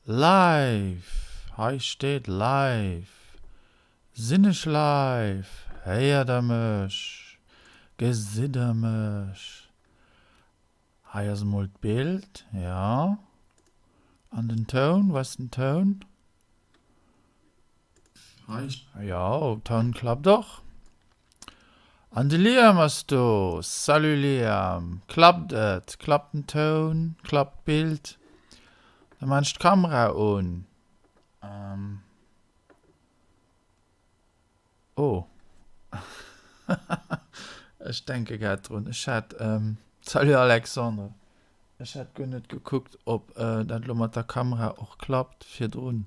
Live! Hei steet live! Sinn ech live? Héiert der mech? Gesitt der mech? Hei ass emol d'Bild, jo. An den Toun, wou ass den Toun? Hei, jo, Toun klappt och. An de Liam ass do. Salut Liam. Klappt et? Klappt den Toun? Klappt d'Bild? Da maan ech d'Kamera un. Oh. Ech denke grad drun. Ech hat, salut Alexandre. Ech hat guer net gekuckt, ob dat elo mat der Kamera och klappt virdrun.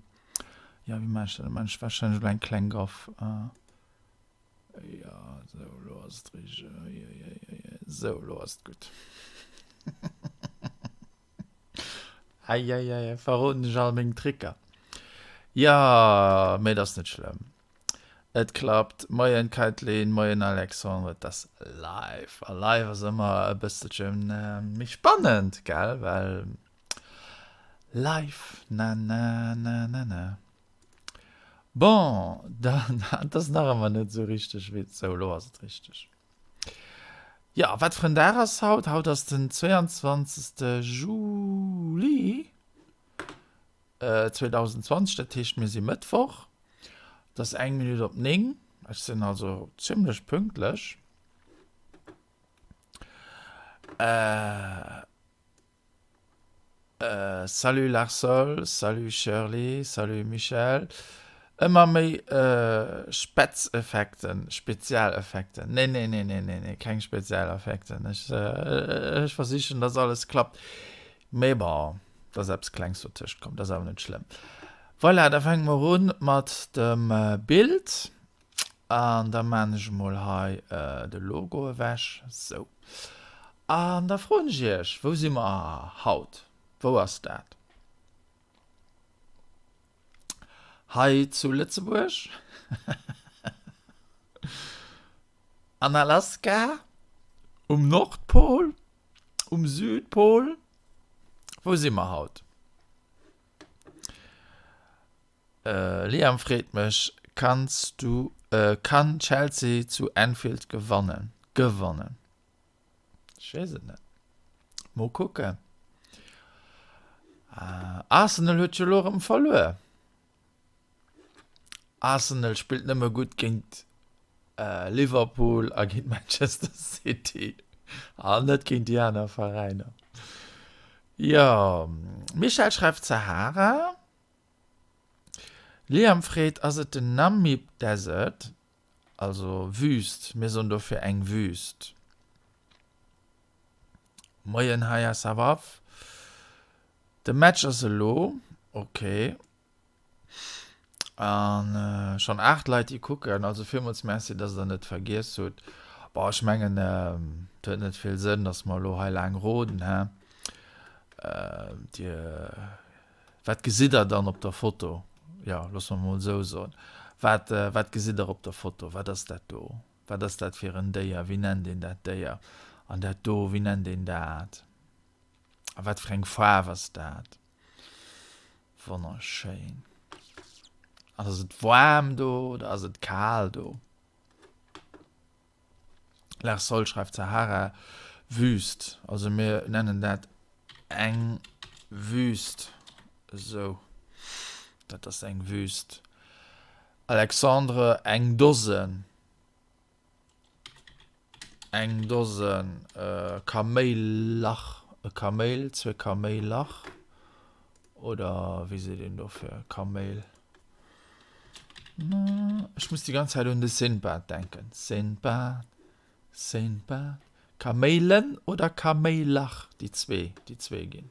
Jo, wéi maan ech dat? Da maan ech warscheinlech elo eng kleng Gaff. Jo, sou, elo ass et richteg. Uiuiuiui. Sou, elo ass et gutt. Eieiei, verroden ech all meng Tricker. Jo, mee et ass net schlëmm. Et klappt. Moien Kathleen, moien Alexandre, et ass live. A live ass ëmmer e bësselche méi spannend, gell? Well live, na na na na na. Bon, dann, et ass nach ëmmer net esou richteg wéi, sou, elo ass et richteg. Jo, wat fir en Dag ass haut? Haut ass den 22. Juli 2020, dat heescht mir si Mëttwoch. Et ass eng Minutt op 9, ech sinn also zimlech pünktlech. Salut Larsol, salut Shirley, salut Michèle. Ëmmer méi Spätzeffekten, Spezialeffekten. Nee, nee, nee, nee, nee, nee, keng Spezialeffekten. Ech, ech versichen, dass alles klappt. Mee bon, et ass eppes Klengs dotëscht komm, dat ass awer net schlëmm. Voilà, da fänke mer un mat dem Bild. An da maan ech emol hei de Logo ewech. Sou. An da froen ech iech, wou si mer haut? Wou ass dat? Hei zu Lëtzebuerg? An Alaska? Um Nordpol? Um Südpol? Wou si mer haut? Liam freet mech, Kanns du, kann Chelsea zu Anfield gewannen? Gewannen? Ech weess et net. Mol kucken. Arsenal huet jo elo erëm verluer. Arsenal spillt nëmme gutt géint Liverpool a géint Manchester City an net géint déi aner Veräiner. Jo, Michèle schreift Sahara. Liam freet, Ass et den Namib Desert? Also Wüst, mir soen dofir eng Wüst. Moien Haya Sawaf. De Match ass elo, ok. An schonn 8 Leit déi kucken, also villmools Merci, dass der net vergiess hutt. Bon, ech mengen et huet net vill Sënn, dass mer elo hei laang roden, hä? Dir, wat gesitt der dann op der Foto? Jo, loosse mer mol esou soen. Wat, wat gesitt der op der Foto? Wat ass dat do? Wat ass dat fir en Déier? Wéi nennt een dat Déier? An dat do, wéi nennt een dat? A wat fir eng Faarf ass dat? Wonnerschéin. An ass et waarm do oder ass et kal do? Lars Sol schreift Sahara Wüst. Also mir nennen dat eng Wüst. Esou. Dat ass eng Wüst. Alexandre eng Dosen. Eng Dosen Kaméillach, e Kaméil, zwee Kaméillach, oder wéi seet een dofir, Kaméil? Ech muss déi ganz Zäit un de Sindbad denken. Sindbad, Sindbad. Kaméilen oder Kaméillach, déi zwee, déi zwee ginn.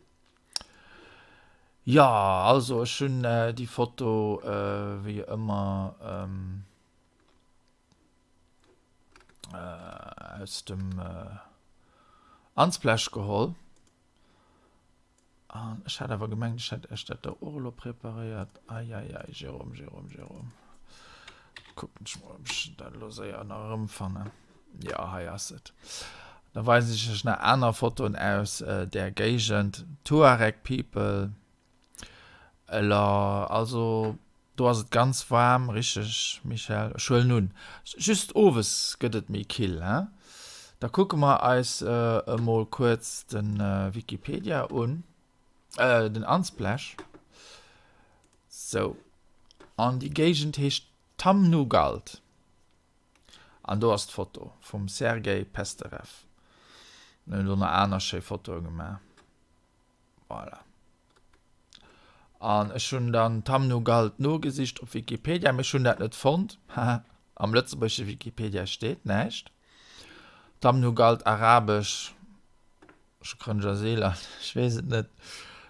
Jo, also ech hunn déi Foto wéi ëmmer. Aus dem Unsplash geholl. An ech hat awer gemengt, ech hätt iech dat do och elo preparéiert. Eieiei, Jérôme, Jérôme, Jérôme. Kucken ech mol, ob ech dat elo séier nach erëmfannen. Jo, hei ass et. Da weisen ech iech nach aner Fotoen aus där Géigend. Tuareg People. Ela, also do ass et ganz waarm, richteg Michèle? Ech huelen un, just owes gëtt et méi kill, hein? Da kucke mer eis emol kuerz de Wikipedia un, den Unsplash. Sou, an déi Géigend heescht Tamnugalt. An do ass d'Foto vum Sergei Pesterev. En huet och nach aner schéi Fotoe gemaach. Voilà. An ech hunn dann Tamnugalt nogesicht op Wikipedia, mee ech hunn dat net fonnt. Haha, am lëtzebuergesche Wikipedia steet näischt. Tamnugalt, arabesch, Shukran jazilan, ech weess et net.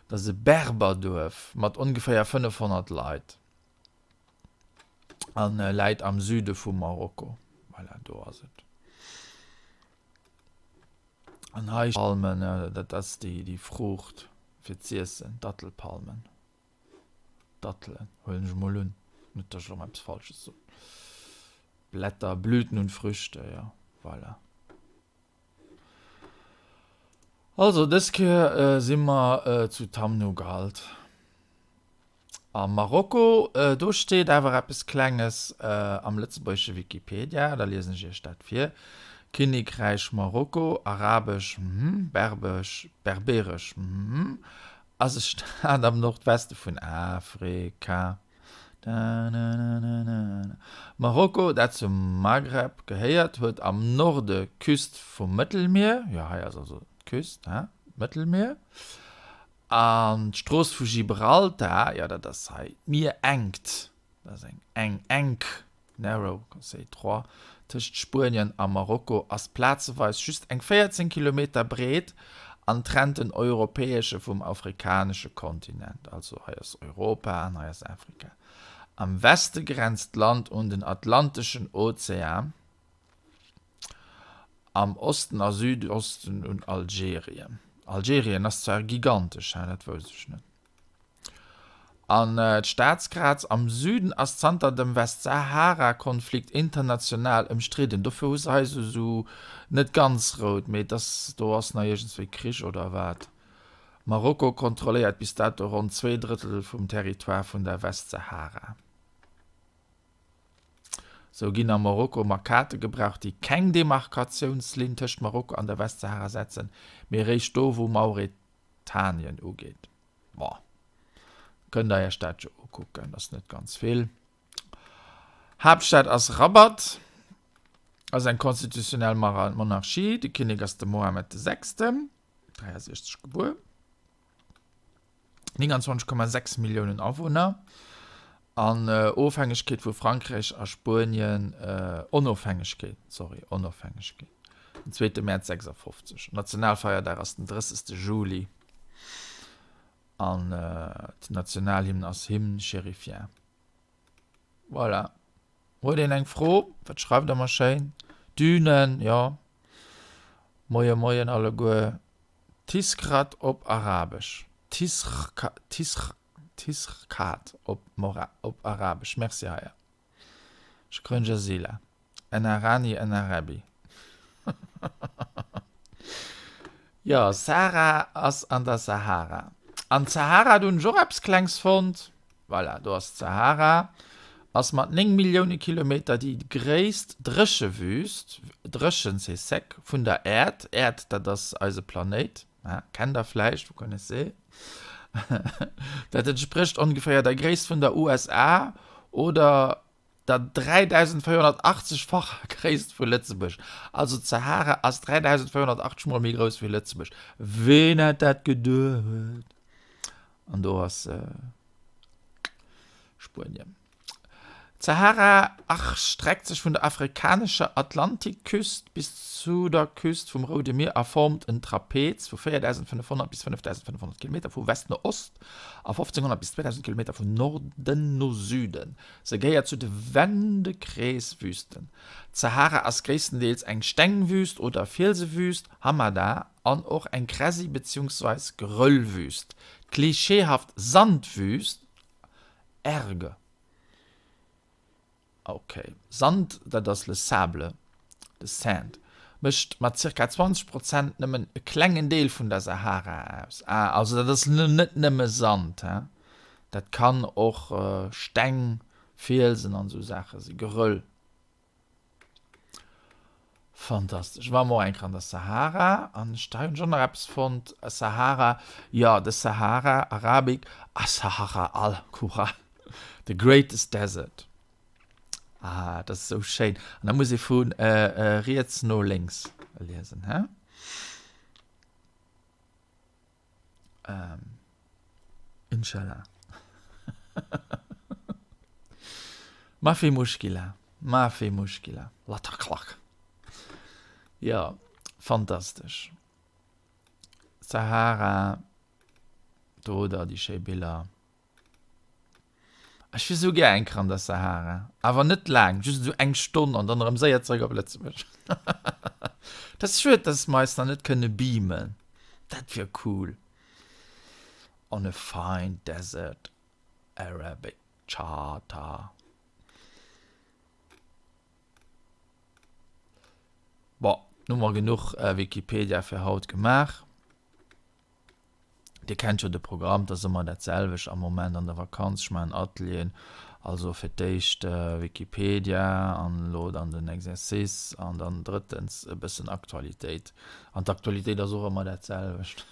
Dat ass e Berberduerf mat ongeféier 500 Leit an läit am Süde vu Marokko. Voilà, do ass et. An hei Palmen, dat ass déi, déi Fruucht fir z'iessen, Dattelpalmen. Dattelen, huelen ech emol un, net datt ech elo eppes Falsches soen. Blätter, Blüten und Früchte, jo, voilà. Also dës Kéier si mer zu Tamnugalt am Marokko. Do steet awer eppes Klenges am lëtzebuergesche Wikipedia, da liesen ech iech dat vir, Kinnekräich Marokko, arabesch, berbesch, berberesch, ass e Staat am Nordweste vun Afrika. Marokko, dat zum Maghreb gehéiert, huet am Norde d'Küst vum Mëttelmier, jo hei ass also d'Küst, hein, d'Mëttelmier, an d'Strooss vu Gibraltar, jo dat ass hei d'Mierenkt, dat ass eng eng enk Narrow, c'est étroit, tëscht Spuenien a Marokko ass plazeweis just eng 14 Kilometer breet an trennt den europäesche vum afrikanesche Kontinent. Also hei ass Europa an hei ass Afrika. Am Weste grenzt d'Land un den Atlanteschen Ozean, am Osten a Südosten un Algerien. Algerien ass zwar gigantesch, dat wousst ech net. An d'Staatsgraz am Süden ass zanter dem Westsahara-Konflikt international ëmstridden. Dofir hu se hei esou esou net ganz rout, mee et ass do ass nach iergendswéi Krich oder wat. Marokko kontrolléiert bis dato ronn 2 Drëttel vum Territoire vun der Westsahara. Sou ginn a Marokko Markate gebraucht, déi keng Demarkatiounslinn tëscht Marokko an der Westsahara setzen, mee eréischt do wou Mauretanien ugeet. Bon, kënnt der iech dat jo ukucken, ass net ganz vill. Haaptstad ass Rabat, ass eng konstitutionell Monarchie, de Kinnek ass de Mohammed de Sechsten, 63 gebuer, 29,6 Milliounen Awunner an Ofhängegkeet vu Frankräich a Spuenien, Onofhängegkeet, sorry, Onofhängegkeet, den zweete Mäerz 56. Nationalfeierdag ass den 30. Juli. An d'Nationalhymn ass Hymne chérifien. Voilà. Huet een eng Fro? Wat schreift der mer schéin? Dünen, jo. Moie moien alleguer. Tiskrat op Arabesch. Tisrka, Tisr, Tisrkat op Mora, op Arabesch. Merci Haya. Shukran jazila. Ena Rani ena Räbbi. Jo, Sahara ass an der Sahara. An d'Sahara, do hunn ech och eppes Klengs fonnt. Voilà, do ass d'Sahara. Ass mat 9 Millioune Kilometer déi gréisst Dréchewüst, dréchen, c'est sec, vun der Äerd. Äerd, dat ass eise Planéit, kennt der vläicht, vous connaissez. Dat entsprécht ongeféier der Gréisst vun der USA oder der 3480 facher Gréisst vu Lëtzebuerg. Also d'Sahara ass 3480 mol méi grouss wéi Lëtzebuerg. Ween hätt dat geduet? An do ass Spuenien. D'Sahara erstreckt sech vun der afrikanescher Atlantikküst bis zu der Küst vum Roude Mier a formt en Trapez vu 4.500 bis 5.500 Kilometer vu West no Ost a 1.500 bis 2.000 Kilometer vun Norden no Süden. Se gehéiert zu de Wendekreeswüsten. D'Sahara ass gréisstendeels eng Stengwüst oder Fielsewüst, Hamada, an och eng Kräsi beziehungsweis Geröllwüst. D'klischeehaft Sandwüst, Erg. Ok, Sand, dat ass le sable, the sand, mécht mat zirka 20 Prozent nëmmen e klengen Deel vun der Sahara aus. Ah, also dat ass net nëmme Sand, he? Dat kann och Steng, Fielsen an esou Saache sinn, Geröll. Fantastesch. War mol eng Kéier an der Sahara an ech hei hunn ech och nach eppes fonnt. Sahara, jo de Sahara, Arabic, As-Sahara al-Kubra, the greatest desert. Ah, dat ass esou schéin. An da muss ee vu riets no lénks liesen, he? Ähm, Inshallah. Mafi mushkila, mafi mushkila. Latterklack. Ja, fantastesch. Sahara, do da déi schéi Biller. Ech wier sou gär eng Kéier an der Sahara, awer net laang, just esou eng Stonn an dann erëm séier zeréck op Lëtzebuerg. Dat ass schued, dass mer eis nach net kënne beamen, dat wier cool. On a fine desert Arabic charter. Bon, nu hu mer genuch Wikipedia fir haut gemaach. Dir kennt jo de Programm, et ass ëmmer dat selwecht am Moment an der Vakanz. Ech maachen Atelieren, also fir d'éischt Wikipedia an elo dann den Exercice an dann drëttens e bëssen Aktualitéit. An d'Aktualitéit ass och ëmmer dat selwecht.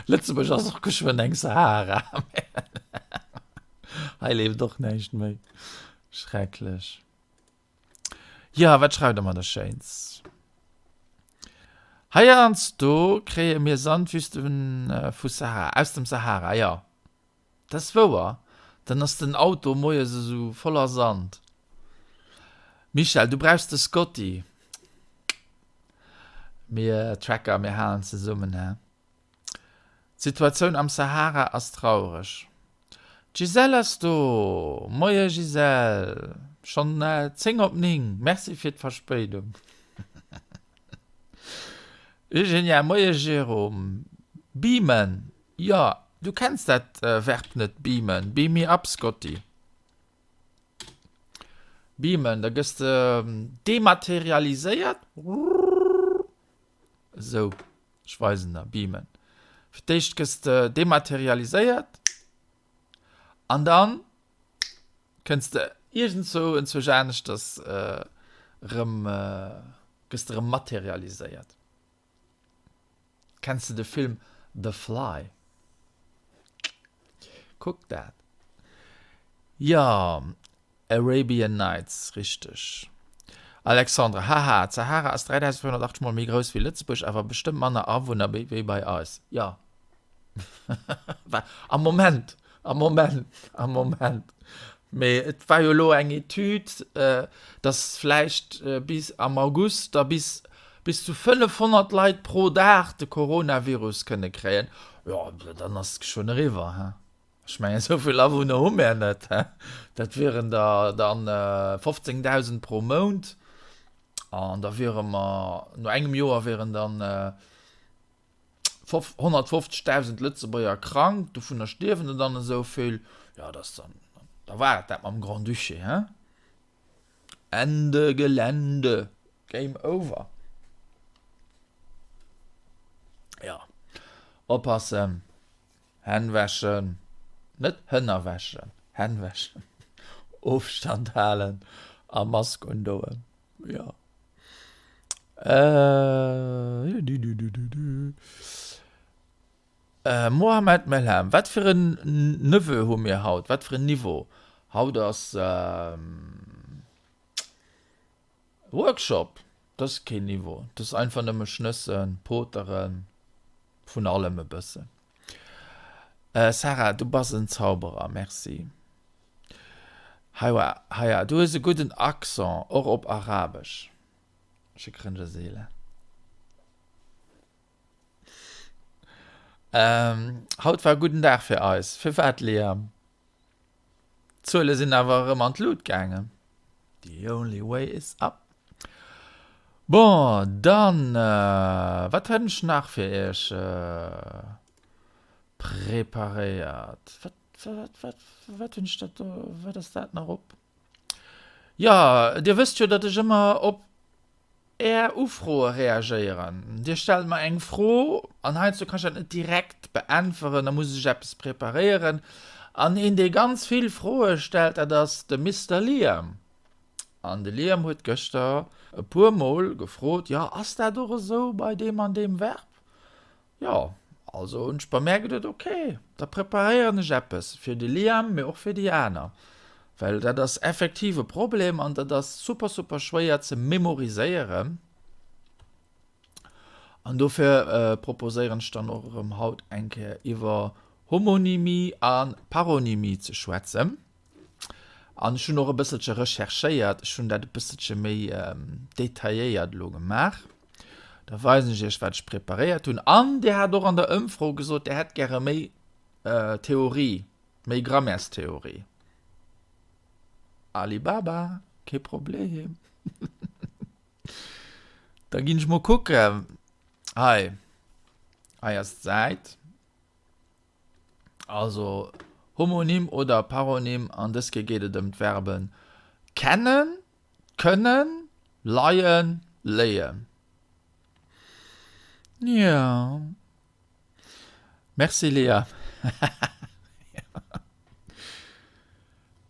Lëtzebuerg ass och geschwënn eng Sahara. Hei leeft och näischt méi. Schrecklech. Jo, wat schreift der mer da Schéins? Heiansdo kréie mir Sandwüste vu Sahara, aus dem Sahara, jo, dat ass wouer. Dann ass den Auto moies esou voller Sand. Michèle, du brauchs de Scotty. Mir Tracker, mir halen zesummen, hä? D'Situatioun am Sahara ass traureg. D'Gisèle ass do! Moie Gisèle! Schonn 10 op 9, merci fir d'Verspéidung. Eugenia, Moie Jérôme! Beamen, jo, du kenns dat Verb net, beamen, beam me up Scotty. Beamen, da gëss de dematerialiséiert. Esou. Ech weisen der, beamen. Fir d'éischt gëss de dematerialiséiert an dann kënns de iergendzwou enzwousch aneschters erëm, gëss de erëm materialiséiert. Kenns de de Film The Fly? Kuck dat. Jo. Arabian Nights, richteg. Alexandre, Haha, d'Sahara ass 3480 mol méi grouss wéi Lëtzebuerg, awer bestëmmt manner Awunner wéi bei eis. Jo. Am Moment, am Moment, am Moment. Mee et war jo elo eng Etüd, datt vläicht bis am August da bis bis zu 500 Leit pro Dag de Coronavirus kënne kréien. Jo, dann ass et geschwënn eriwwer, he. Ech mengen, esou vill Awunner hu mär net, hä? Dat wieren der dann 15.000 pro Mount. An da wiere mer, no engem Joer wieren dann 150.000 Lëtzebuerger krank, dovunner stierwen der dann esou vill. Jo, dat ass dann, da war et dat mam Grand-Duché, hä? Ende Gelände, Game over. Jo, oppassen. Hänn wäschen, net Hënner wäschen, Hänn wäschen, Ofstand halen a Mask undoen. Jo. Mohamed Melhem, Wat fir en Neveu hu mir haut? Wat fir en Niveau? Haut ass Workshop, dat ass keen Niveau, dat ass einfach nëmme schnëssen, poteren, vun allem e bëssen. Sarah, du bass en Zauberer, merci. Haywa, Haya, du hues e gudden Accent, och op Arabesch. Shukran jazila. Haut war e gudden Dag fir eis. Firwat, Liam? D'Zuele sinn awer erëm an d'Lut gaangen. The only way is up. Bon, dann, wat hunn ech nach fir iech preparéiert? Wat, wat, wat, wat hunn ech dat do, wat ass dat nach op? Jo, dir wësst jo, datt ech ëmmer op. Är Ufroe reagéieren. Dir stellt mer eng Fro an heiansdo kann ech dat net direkt beäntweren, da muss ech eppes preparéieren. An een, dee ganz vill Froe stellt, dat ass de Mister Liam. An de Liam huet gëschter e puer Mol gefrot, Jo, ass dat och esou bei deem an deem Verb? Jo, also hunn ech bei mär geduet, ok, da preparéieren ech eppes fir de Liam, mee och fir déi aner, well dat ass effektiv e Problem an dat ass super, super schwéier ze memoriséieren. An dofir proposéieren ech dann och erëm haut eng Kéier iwwer Homonymie a Paronymie ze schwätzen. An ech hunn och e bësselche recherchéiert, ech hunn dat e bësselche méi detailléiert elo gemaach. Da weisen ech iech, wat ech preparéiert hunn. An Dir hat och an der Ëmfro gesot, Dir hätt gäre méi Theorie, méi Grammaires-Theorie. Alibaba, kee Problem. Da ginn ech mol kucken. Hei, hei ass d'Säit. Also Homonym oder Paronym, an dës Kéier geet et ëm d'Verben kennen, kënnen, leien, léien. Jo. Merci Léa.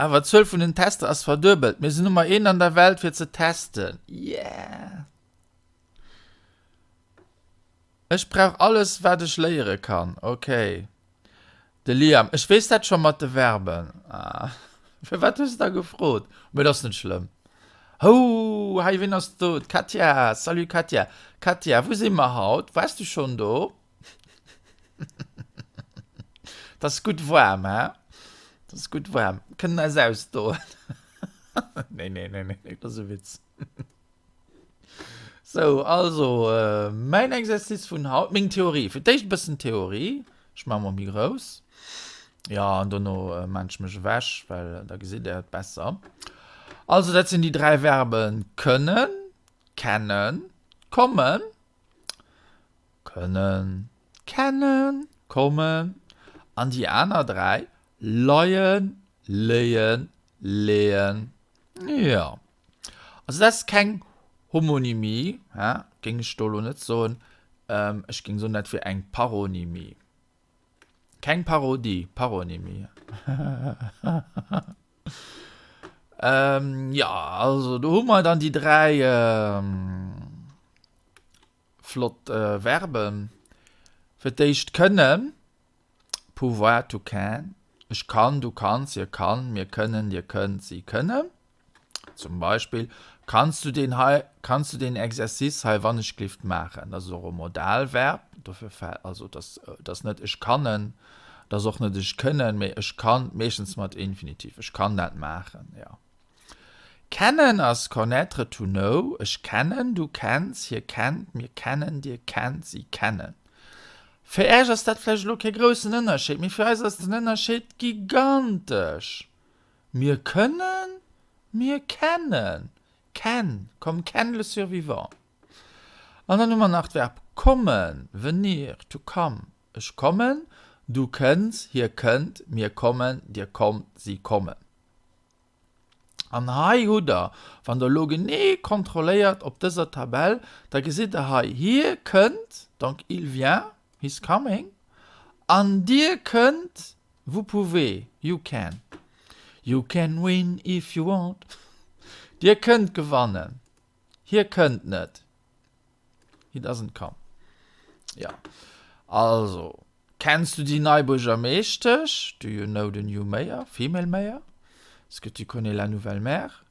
Awer d'Zuel vun den Tester ass verduebelt. Mir sinn Nummer 1 an der Welt fir ze testen. Yeah! Ech brauch alles wat ech léiere kann. Ok. De Liam, Ech weess dat scho mat de Verben. Ah, firwat hues de da gefrot? Mee et ass net schlëmm. Hou, hei, wien ass do? D'Katja. Salut Katja. Katja, wou si mer haut? Waars du schonn do? Et ass gutt waarm, he? Et ass gutt waarm. Kënnen eis ausdoen. Nee, nee, nee, nee, dat ass e Witz. Sou, also mäin Exercice vun haut, meng Theorie. Fir d'éischt e bëssen Theorie, ech maache mol méi grouss. Jo, an dono maan ech mech ewech, well da gesitt der et besser. Also dat sinn déi 3 Verben kënnen, kennen, kommen. Kënnen, kennen, kommen. An déi aner 3 leien, léien, leeën. Jo. Also dat ass keng Homonymie, hä, géing ech do elo net soen. Ech géing soen, dat wier eng Paronymie. Keng Parodie, Paronymie. Jo, also do hu mer dann déi 3 flott Verben. Fir d'éischt kënnen, pouvoir, to can, ech kann, du kanns, hie kann, mir kënnen, dir kënnt, si kënnen. Zum Beispill, Kanns du deen hei, kanns du deen Exercice hei wannechglift maachen? Dat ass och e Modalverb, dofir fält, also dat ass, dat ass net ech kannen, dat ass och net ech kënnen, mee ech kann, meeschtens mat Infinitiv, ech kann dat maachen, jo. Kennen ass connaître, to know, ech kennen, du kenns, hie kennt, mir kennen, dir kennt, si kennen. Fir Äech ass dat vläicht elo kee groussen Ënnerscheed, mee fir eis ass den Ënnerscheed gigantesch. Mir kënnen, mir kennen, Ken, comme Ken le survivant. An dann hu mer nach d'Verb kommen, venir, to come, ech kommen, du kënns, hie kënnt, mir kommen, dir kommt, si kommen. An hei hutt der, wann der elo genee kontrolléiert op dëser Tabell, da gesitt der hei, hie kënnt, donc il vient, he's coming, an dir kënnt, vous pouvez, you can. You can win if you want. Dir kënnt gewannen. Hie kënnt net. He doesn't come. Jo. Also, Kennst du déi nei Buergermeeschtesch? Do you know the new mayor, female mayor? Est-ce que tu connais la nouvelle maire?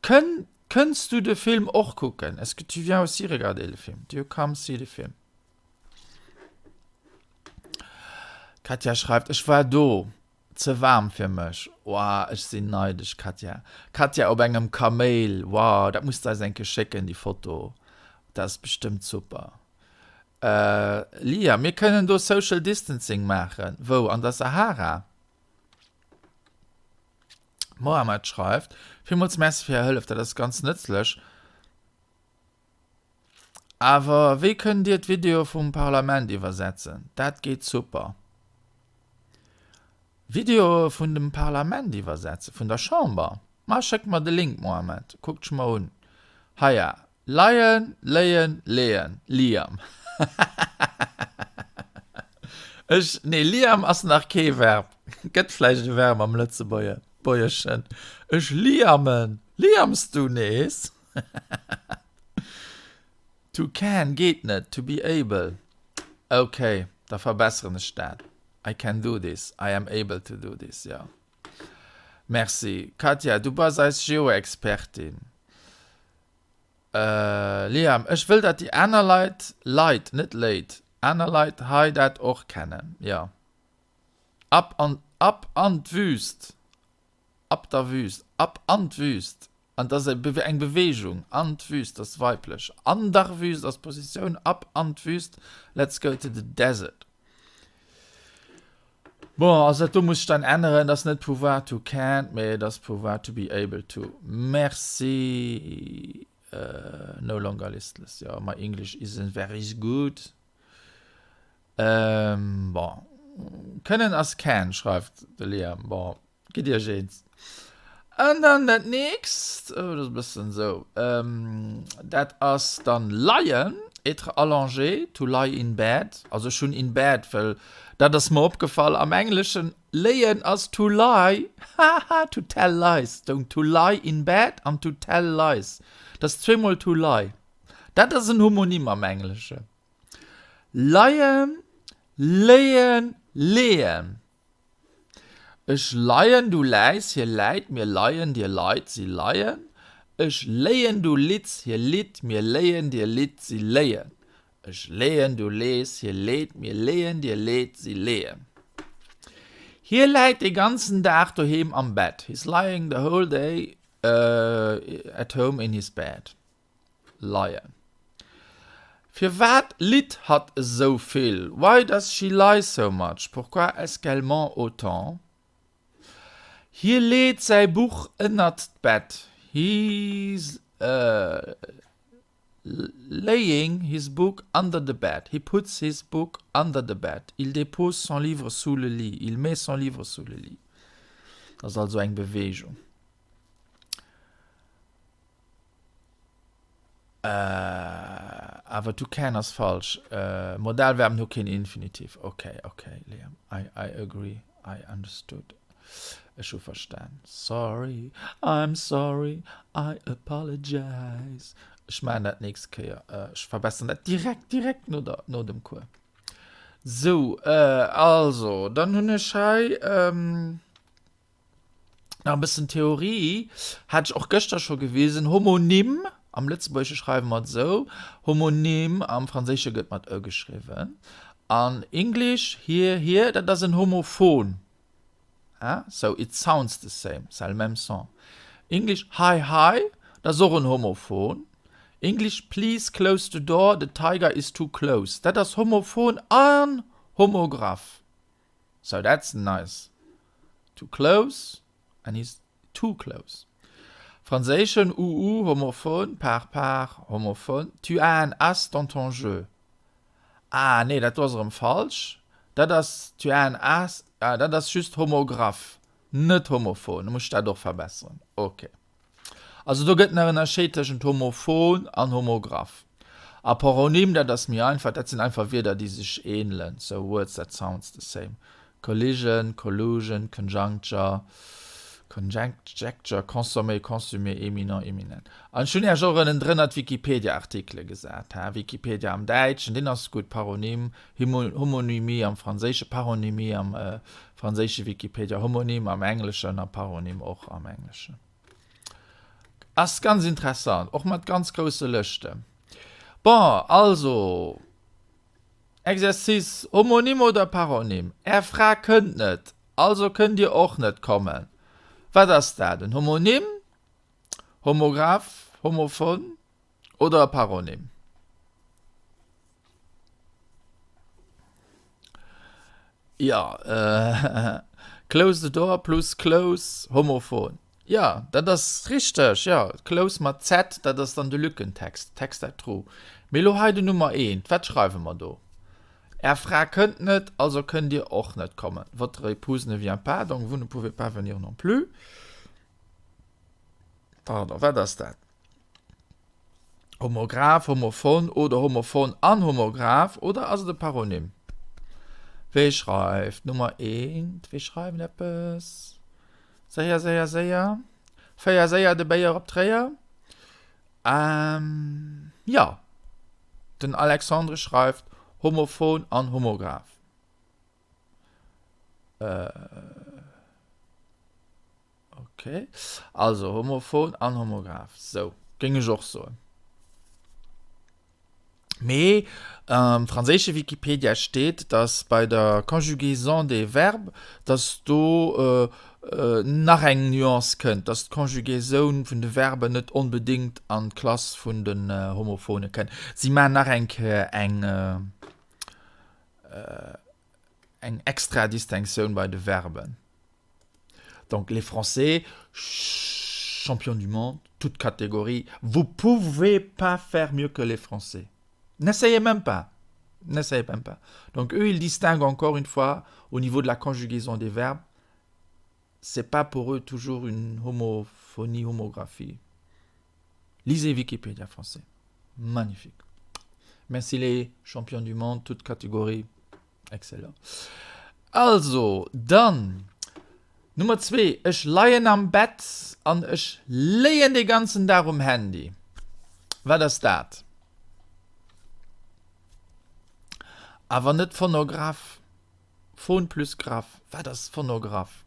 Kënn, kënns du de Film och kucken? Est-ce que tu viens aussi regarder le film? Do you come see the film? D'Katja schreift, Ech war do. Ze waarm fir mech. Woah, ech sinn neidesch, Katja. Katja op engem Kaméil, wow, dat muss de eis eng Kéier schécken, déi Foto. Dat ass bestëmmt super. Lia, mir kënnen do Social Distancing maachen. Wou? An der Sahara? Mohammed schreift, Villmools Merci fir är Hëllef, dat ass ganz nëtzlech. Awer wéi kënnt Dir d'Videoe vum Parlament iwwersetzen? Dat geet super. Videoe vun dem Parlament iwwersetzen? Vun der Chamber? Ma schéck mer de Link, Mohammed. Kuckt ech mer un. Heia. Leien, léien, leeën. Liam. Ech, nee, Liam ass nach kee Verb. Gëtt vläicht e Verb am Lëtzebuergeschen. Ech liamen. Liams du nees? To can geet net, to be able. Ok, da verbesseren ech dat. I can do this, I am able to do this, jo. Merci. Katja, du bass eis Geo-Expertin. Liam, ech wëll dat déi aner Leit, Leit, net Léit, aner Leit hei dat och kennen, jo. Ab an, ab an d'Wüst, ab der Wüst, ab an d'Wüst, an dat ass eng Beweegung, an d'Wüst ass weiblech, an der Wüst ass Positioun, ab an d'Wüst, let's go to the desert. Bon, also dat do muss ech dann änneren, et ass net pouvoir to can't, mee et ass pouvoir to be able to. Merci. No longer listless, jo, my English isn't very good. Bon, kënnen ass can, schreift de Liam. Bon. Gitt iech eens. An dann dat nächst, oh, dat ass e bëssen esou, dat ass dann leien, être allongé, to lie in bed. Also ech hunn in bed, well dat ass mer opgefall, am Engleschen léien ass to lie, haha, to tell lies. Donc to lie in bed an to tell lies, dat ass zweemol to lie. Dat ass en Homonym am Engleschen. Leien, léien, leeën. Ech leien, du läis, hie läit, mir leien, dir leit, si leien. Ech léien, du litz, hie litt, mir léien, dir litt, si léien. Ech leeën, du lees, hie leet, mir leeën, dir leet, si leeën. Hie läit de ganzen Dag doheem am Bett. He's lying the whole day at home in his bed. Leien. Firwat litt hatt esou vill? Why does she lie so much? Pourquoi est-ce qu'elle ment autant? Hie leet säi Buch ënnert d'Bett. He's laying his book under the bed. He puts his book under the bed. Il dépose son livre sous le lit. Il met son livre sous le lit. Dat ass also eng Beweegung. Awer to can ass falsch. Modalverben hu keen Infinitiv. Ok, ok, Liam, I, I agree, I understood. Ech hu verstan. Sorry, I'm sorry, I apologize. Ech maachen dat nächst Kéier. Ech verbesseren dat direkt, direkt no der, no dem Cours. Sou, also, dann hunn ech hei. Nach e bëssen Theorie, hat ech och gëschter scho gewisen, Homonym, am Lëtzebuergesche schreiwe mer et esou, Homonym, am Franséische gëtt mat e geschriwwen. An English, here, here, dat ass en Homophon, ha, so it sounds the same, ça a le même son. English, hi, hi, dat ass och en Homophon. English, please close the door, the tiger is too close, dat ass Homophon an Homograph. So that's nice. Too close and he's too close. Franséischen uu homophon, par par homophon. Tu as un as dans ton jeu. Ah nee, dat do ass erëm falsch. Dat ass tu as un as, ah dat ass just homograph, net homophon. Da muss ech dat och verbesseren. Okay. Also do gëtt nach ënnerscheet tëschent Homophon an Homograph. A Paronym, dat ass méi einfach, dat sinn einfach Wierder, déi sech ähnelen, so words that sounds the same. Collision, collusion, conjuncture, conjecture, consommer, consumer, éminent, éminent. An ech hunn Iech och ënnendrënner d'Wikipedia-Artikele gesat, ha, Wikipedia am Däitschen, deen ass gutt, Paronym, Homonymie am Franséischen, Paronymie am franséische Wikipedia, Homonym am Engleschen a Paronym och am Engleschen. Ass ganz interessant, och mat ganz grousse Lëschten. Bon, also, Exercice, Homonym oder Paronym? Är Fra kënnt net, also kënnt Dir och net kommen. Wat ass dat, en Homonym, Homograph, Homophon oder e Paronym? Jo, close the door plus close, homophon. Jo, dat ass richteg, jo, close mat z, dat ass dann de Lückentext, Text à trous. Mee elo hei den Nummer eent, wat schreiwe mer do? Är Fra kënnt net, also kënnt Dir och net kommen. Votre épouse ne vient pas, donc vous ne pouvez pas venir non plus. Pardon, wat ass dat? Homograph, Homophon oder Homophon an Homograph oder ass et e Paronym? Wee schreift Nummer eent? Wee schreift eppes? Séier, séier, séier. Féier séier de Béier op d'Réier. Ähm, jo. Den Alexandre schreift Homophon an Homograph. Äh. Ok, also homophon an homograph, sou géing ech och soen. Mee am franséische Wikipedia steet, datt bei der Conjugaison des verbes, datt do nach eng Nuance kënnt, datt d'Conjugaisoun vun de Verben net onbedéngt an d'Klass vun den Homophone kënnt. Si maachen nach eng Kéier eng eng extra Distinctioun bei de Verben. Donc les Français, champions du monde, toutes catégories, vous pouvez pas faire mieux que les Français. N'essayez même pas. N'essayez même pas. Donc eux, ils distinguent encore une fois au niveau de la conjugaison des verbes. C'est pas pour eux toujours une homophonie, homographie. Lisez Wikipédia français. Magnifique. Merci les champions du monde, toutes catégories. Excellent. Also, dann Nummer zwee, Ech leien am Bett an ech léien de ganzen Dag um Handy. Wat ass dat? Awer net Phonograph. Phon plus Graph. Wat ass Phonograph?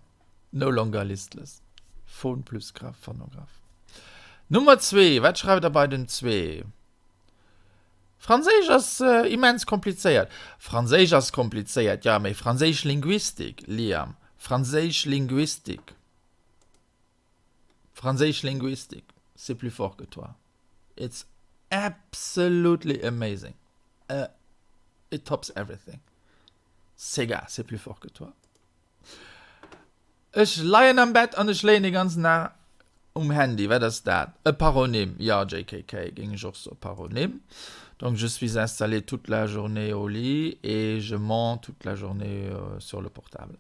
No longer listless. Phon plus Graph, Phonograph. Nummer zwee, wat schreift der bei den zwee? Franséisch ass immens komplizéiert. Franséisch ass komplizéiert, jo, mee franséisch Linguistik, Liam, franséisch Linguistik, franséisch Linguistik, c'est plus fort que toi. It's absolutely amazing. It tops everything. Sega, c'est plus fort que toi. Ech leien am Bett an ech léien de ganzen Dag um Handy. Wat ass dat? E Paronym? Jo, JKK, géing ech och soen, Paronym. Donc je suis installé toute la journée au lit et je mens toute la journée sur le portable.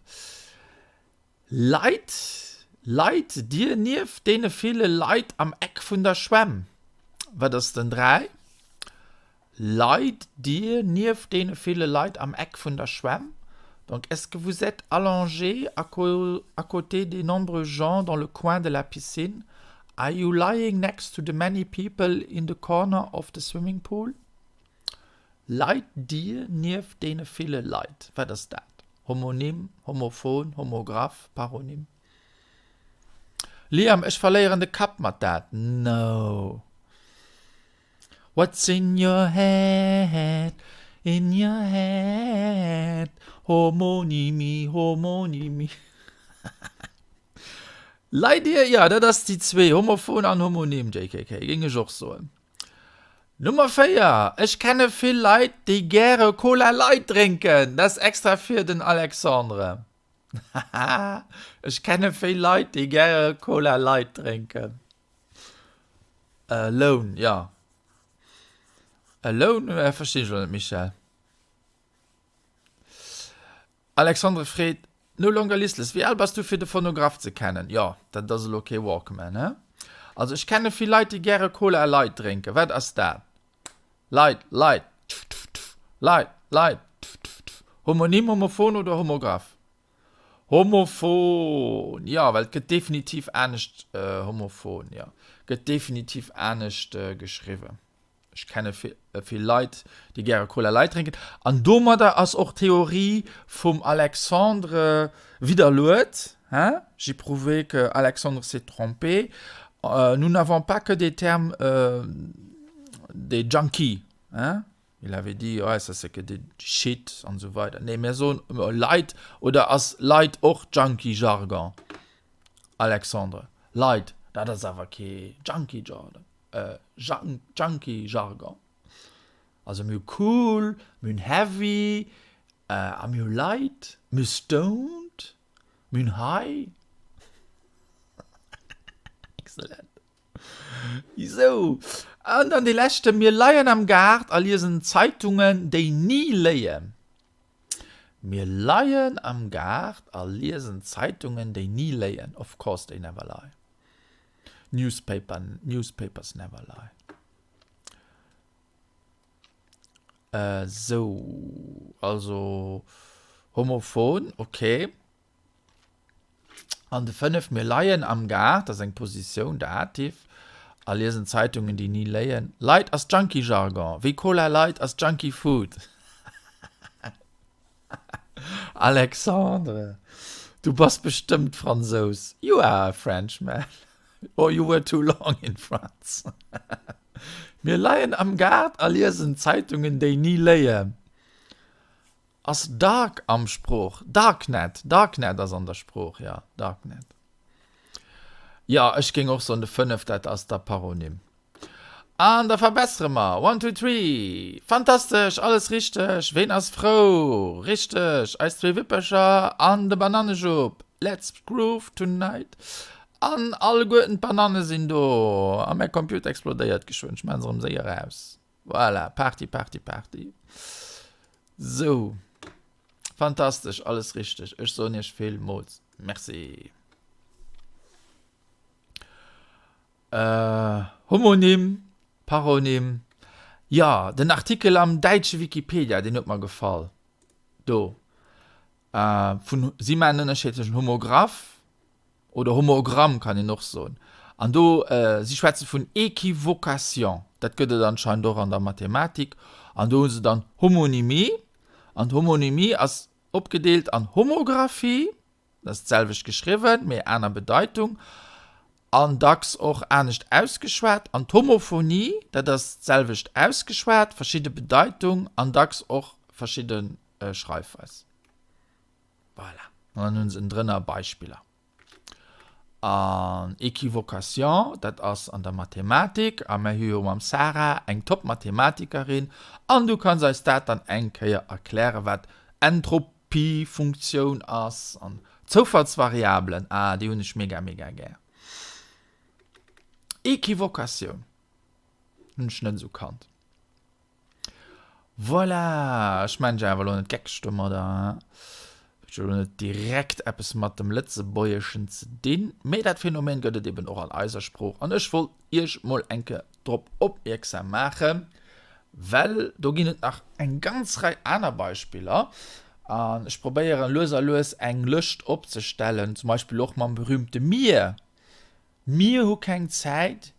Leit, leit Dir nieft deene ville Leit am Eck vun der Schwämm? Wat ass den 3? Leit Dir nieft deene ville Leit am Eck vun der Schwämm? Donc, est-ce que vous êtes allongé à côté des nombreux gens dans le coin de la piscine? Are you lying next to the many people in the corner of the swimming pool? Leit Dir nieft deene ville Leit? Wat ass dat? Homonym, Homophon, Homograph, Paronym? Liam, ech verléieren de Kapp mat dat. No. What's in your head, in your head, Homonymy, Homonymy. Leit Dir, jo, dat ass déi zwee, Homophon an Homonym, JKK, géing ech och soen. Nummer 4, Ech kenne vill Leit, déi gäre Cola Light drénken. Dat ass extra fir den Alexandre. Haha, ech kenne vill Leit, déi gäre Cola Light drénken. Alone, jo. Alone, verstinn ech elo net, Michèle. Alexandre freet, No longer listless, wéi al bass du fir de Phonograph ze kennen? Jo, dat ass elo kee Walkman, he? Also ech kenne vill Leit déi gäre Cola Light drénken. Wat ass dat? Light, light, tf tf tf, light, light, tf tf tf. Homonym, Homophon oder Homograph? Homophon, jo, well et gëtt definitiv anescht, homophon, jo, gëtt definitiv anescht geschriwwen. Ech kenne vill Leit, déi gäre Cola Light drénken. An domadder ass och d'Theorie vum Alexandre widderluet, hein? J'ai prouvé que Alexandre s'est trompé. Nous n'avons pas que des termes des junkies, hein? Il avait dit, ouais, ça c'est que des shit an esou weider. Nee, mir soen Light, oder ass Light och Junkie-Jargon? Alexandre, Light, dat ass awer kee Junkie-Jargon. Junkie-Jargon. Also mir hu cool, mir hunn heavy, a mir hu light, mir hu stoned, mir hunn high. Excellent. Sou, an dann dee leschte, Mir leien am Gaart a liesen Zeitungen, déi ni léien. Mir leien am Gaart a liesen Zeitungen, déi ni léien. Of course they never lie. Newspaper, newspapers never lie. Sou, also homophon, ok. An de 5, Mir leien am Gaart, ass eng Positioun, Dativ, a liesen Zeitungen, déi ni léien. Light ass Junkie-Jargon, wéi Cola Light ass Junkie Food. Alexandre, du bass bestëmmt Fransous. You are a Frenchman. Or you were too long in France. Mir leien am Gaart a liesen Zeitungen, déi ni léien. Ass Dark am Sprooch? Darknet, Darknet ass an der Sprooch, jo, Darknet. Jo, ech géing och soen de 5, dat ass da Paronym. An da verbessere mer, One, two, three! Fantastesch, alles richteg! Ween ass frou? Richteg, eis zwee Wippercher an de Banannejupp! Let's groove tonight! An alleguerten d'Bananne sinn do! A mäi Computer explodéiert geschwënn, ech maache se erëm séier aus. Voilà, Party, Party, Party. Sou, fantastesch, alles richteg. Ech soen iech villmools Merci. Äh, Homonym, Paronym, jo, den Artikel am däitsche Wikipedia, deen huet mer gefall. Do, äh, vun, si maachen den Ënnerscheed tëschent Homograph, Oder Homogramm kann een och soen. An do, si schwätze vun Equivocation, dat gëtt et anscheinend och an der Mathematik. An do hu se dann Homonymie. An d'Homonymie ass opgedeelt an Homographie, dat ass d'selwecht geschriwwen, mee aner Bedeitung an dacks och anescht ausgeschwat. An d'Homophonie, dat ass d'selwecht ausgeschwat, verschidde Bedeitung an dacks och verschidde Schreifweis. Voilà. An dann hunn se ënnendrënner Beispiller. An Equivocation, dat ass an der Mathematik, a mir hu jo mam Sarah eng Top-Mathematikerin, an du kanns eis dat dann eng Kéier erklären, wat Entropiefunktioun ass an Zoufallsvariablen, ah, déi hunn ech mega, mega gär. Equivocatioun hunn ech net esou kannt. Voilà, ech maan dech awer elo net geckeg domadder, hein. Huet jo elo net direkt eppes mat dem Lëtzebuergeschen ze dinn, mee dat Phänomen gëtt et eben och an eiser Sprooch an ech wollt iech mol eng Kéier drop opmierksam maachen, well do ginn et nach eng ganz Rei aner Beispiller an ech probéieren lues a lues eng Lëscht opzestellen, zum Beispill och mam berühmte mir. Mir hu keng Zäit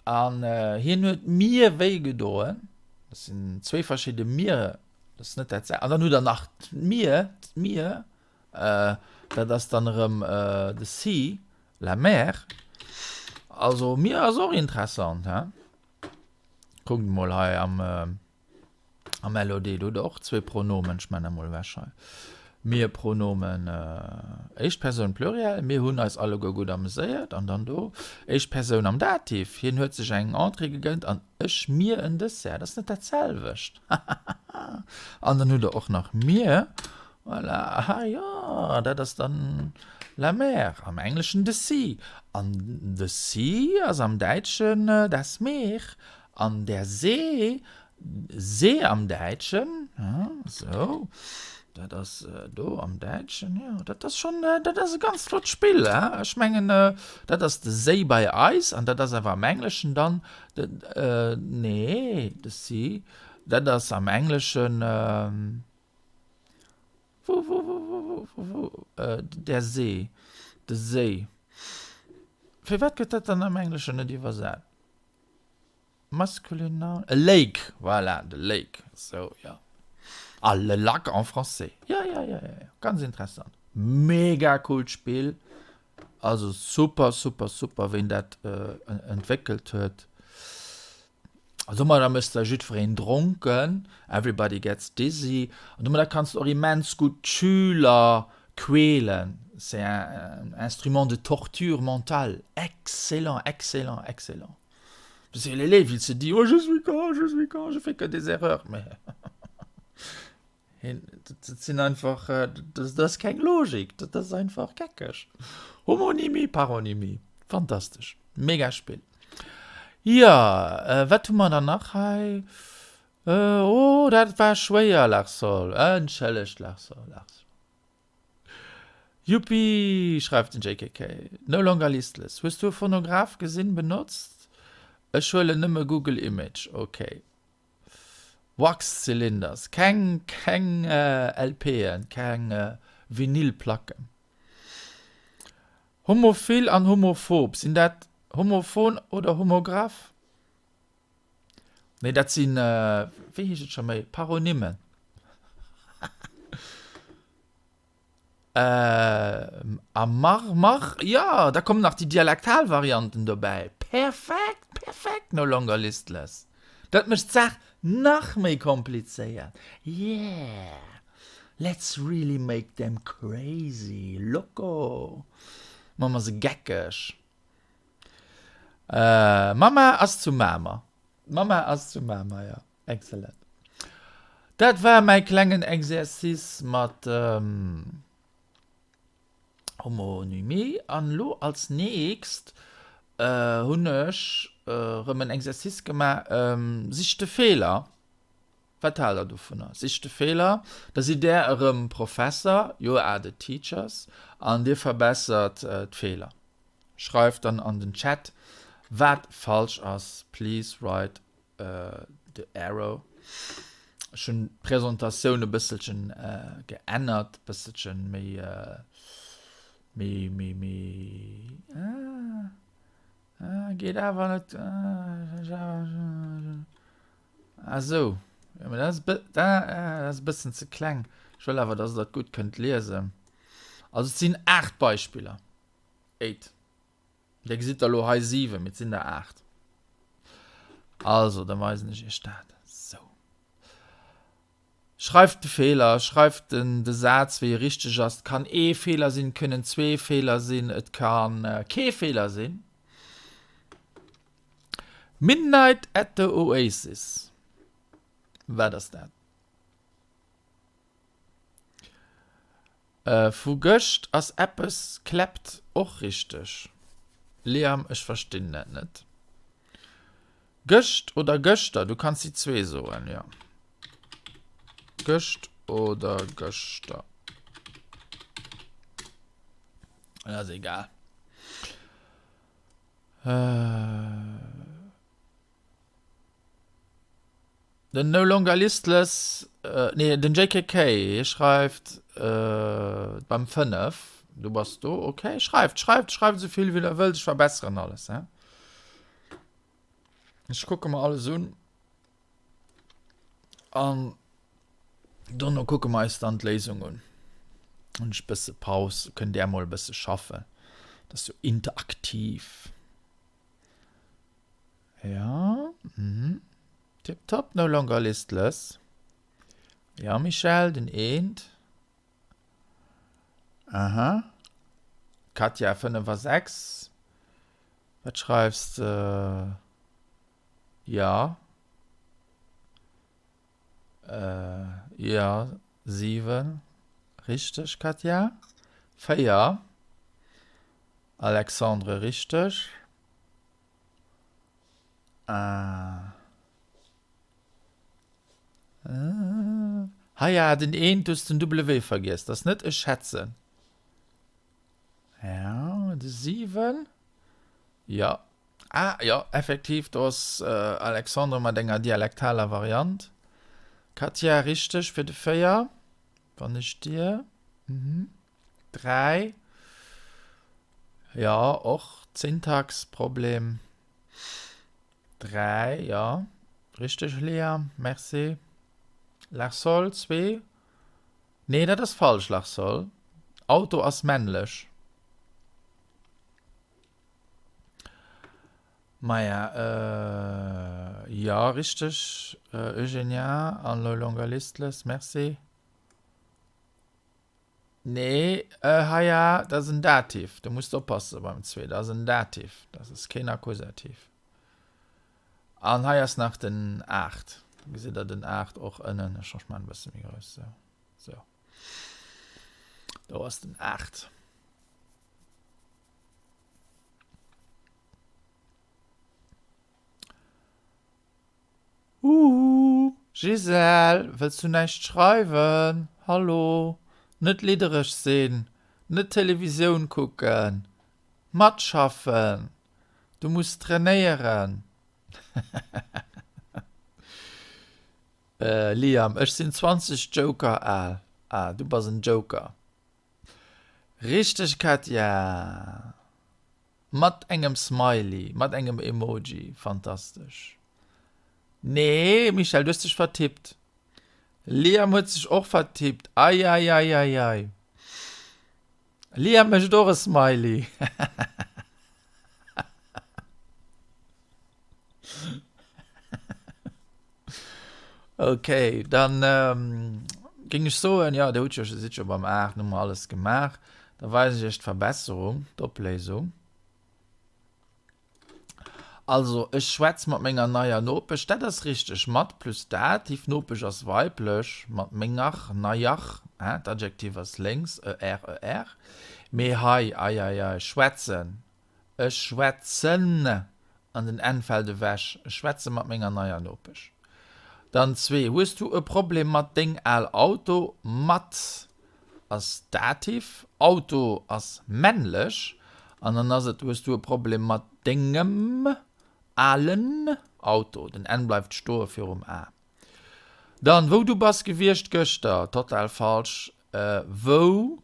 an hien huet mir wéi gedoen. Dat sinn zwéi verschidde mir, dat ass net dat sel. An dann hutt Der nach d'Mier, d'Mier, dat ass dann erëm the sea, la mer. Also Mier ass och interessant, hein. Kuckt emol hei am. Am LOD, do hutt Der och zwee Pronomen, ech maachen dat mol ewech hei, Mir-Pronomen, éischt Persoun Pluriel, mir hunn eis alleguer gutt ameséiert, an dann do, éischt Persoun am Dativ, hien huet sech eng Entrée gegënnt an ech mir en Dessert. Dat ass net dat selwecht. Hahaha. An dann hutt Der och nach mir, voilà, aha, jo, dat ass dann la mer, am Engleschen the sea, an the sea ass am Däitschen das Meer, an der See See am Däitschen, sou, dat ass do am Däitschen, jo, dat ass schonn, dat ass e ganz flott Spill, hein. Ech mengen, dat ass de Séi bei eis an dat ass awer am Engleschen dann de, nee, de Sea, dat ass am Engleschen, wou, wou, wou, wou, wou, wou, wou, der See, de Séi. Firwat gëtt dat dann am Engleschen net iwwersat? Masculine noun, a lake, voilà, de lake, sou, jo. Ah, le lac en français, jo, jo, jo, jo, ganz interessant. Mega coolt Spill, also super, super, super, ween dat entwéckelt huet. Domadder méchs de jiddwereen dronken, everybody gets dizzy, an domadder kanns de och immens gutt d'Schüler quälen, c'est un instrument de torture mentale, excellent, excellent, excellent. Parce que l'élève, il se dit, oh, je suis con, je suis con, je fais que des erreurs. Mais dat sinn einfach, dat ass keng Logik, dat ass einfach geckeg. Homonymie, Paronymie, fantastesch, mega Spill. Jo, wat hu mer dann nach hei? Oh, dat war schwéier, Larsol. Entschëllegt, Larsol, Larsol. Yuppi, schreift den JKK. No longer listless. Hues du e Phonograph gesinn, benotzt? Ech huelen nëmme Google Image. Ok. Wax Cylinders, keng keng LPen, keng Vinylplacken. Homophil an homophob, sinn dat homophon oder homograph? Nee, dat sinn, wéi heescht et scho méi, Paronymen. A mar, mar, jo, da kommen nach déi dialektal Varianten dobäi. Perfekt, perfekt, no longer listless. Dat mécht d'Saach nach méi komplizéiert. Yeah! Let's really make them crazy, loco. Maache mer se geckeg. Mamma ass zu Mamer. Mamma ass zu Mamer, jo. Excellent. Dat war mäi klengen Exercice mat Homonymie. An elo als nächst hunn ech erëm en Exercice gemaach, Sich de Feeler. Wat haalt der dovunner? Sich de Feeler. Da sidd där erëm Professer, you are the teachers, an dir verbessert d'Feeler. Schreift dann an den Chat, wat falsch ass. Please write the arrow. Ech hunn d'Presentatioun e bësselchen geännert, e bësselchen méi, méi, méi, méi, ah, ah, geet awer net, ah, esou, jo, mee dat ass e dat ass e bëssen ze kleng. Ech wëll awer, dass der et gutt kënnt liesen. Also et sinn 8 Beispiller, eight. Dir gesitt der elo hei 7, mee et sinn der 8. Also, da weisen ech iech dat. Sou. Schreift de Feeler, schreift den, de Saz, wéi e richteg ass. Et kann ee Feeler sinn, et kënnen zwee Feeler sinn, et ka kee Feeler sinn. Midnight at the Oasis. Wat ass dat? Vu gëscht ass eppes kleppt och richteg. Liam, ech verstinn dat net. Gëscht oder gëschter, du kanns déi zwee soen, jo. Gëscht oder gëschter. Dat ass egal. Den No Longer Listless, nee den JKK, hie schreift beim 5, du bass do, ok, schreift, schreift, schreift esou vill wéi der wëllt, ech verbesseren alles, he. Ech kucke mer alles un an dono kucke mer eis dann d'Léisung un. Hunn ech bësse Paus, kënnt där mol e bësse schaffen, dat ass jo interaktiv. Ja, mhm. Tipptopp, no longer listless. Ja, Michèle, den eent. Aha. Katja, 5 a 6. Wat schreifs de? Ja. Äh, ja, 7. Richteg, Katja. 4. Alexandre, richteg. Ah. Ah. Haja, den eent, du hues den W vergiess. Dat ass net ech schätzen. Ja, de 7. Ja. Ah, ja, effektiv, do ass äh, Alexandre mat enger dialektaler Variant. Katja, richteg fir de 4. Wann ech dir. Mhm. 3. Jo, och Syntaxproblem. 3, jo. Richteg, Léa. Merci. Larsol, 2. Nee, dat ass falsch, Larsol. Auto ass männlech. Maja, jo, richteg, Eugenia an Lolongalistless. Merci. Nee, haja, dat ass en Dativ. Do muss de oppasse beim zwee. Dat ass en Dativ, dat ass keen Akkusativ. An hei ass nach den 8. Do gesitt der den 8 och ënnen. Ech maachen e bësse méi grouss. Sou. Sou. Do ass den 8. Huhu, Gisèle, wëlls du näischt schreiwen? Hallo, net liddereg sinn, net Televisioun kucken, matschaffen, du muss trainéieren. Liam, ech sinn 20 Joker al. Ah, du bass en Joker. Richteg Katja! Mat engem Smiley, mat engem Emoji, fantastesch. Nee Michèle, du hues dech vertippt. Liam huet sech och vertippt, eieieiei. Liam mécht och e Smiley. Ok, dann géing ech soen, jo, Dir hutt jo, sidd jo beim 8, hu mer alles gemaach. Da weisen ech Iech d'Verbesserung, d'Opléisung. Also, ech schwätz mat menger neier Nopesch, dat ass richteg, mat plus Dativ, Nopesch ass weiblech, mat menger neier, hein, d'Adjektiv ass lénks, er, er. Mee hei, ei, ei, ei, schwätzen, Ech schwätzen, an den N fält ewech, ech schwätze mat menger neier Nopesch. Dann zwee, Hues du e Problem mat deng al Auto? Mat ass Dativ, Auto ass männlech, an dann ass et Hues du e Problem mat dengem alen Auto? Den N bleift stoe virum A. Dann, Wou du bass gewiescht gëschter? Total falsch, wou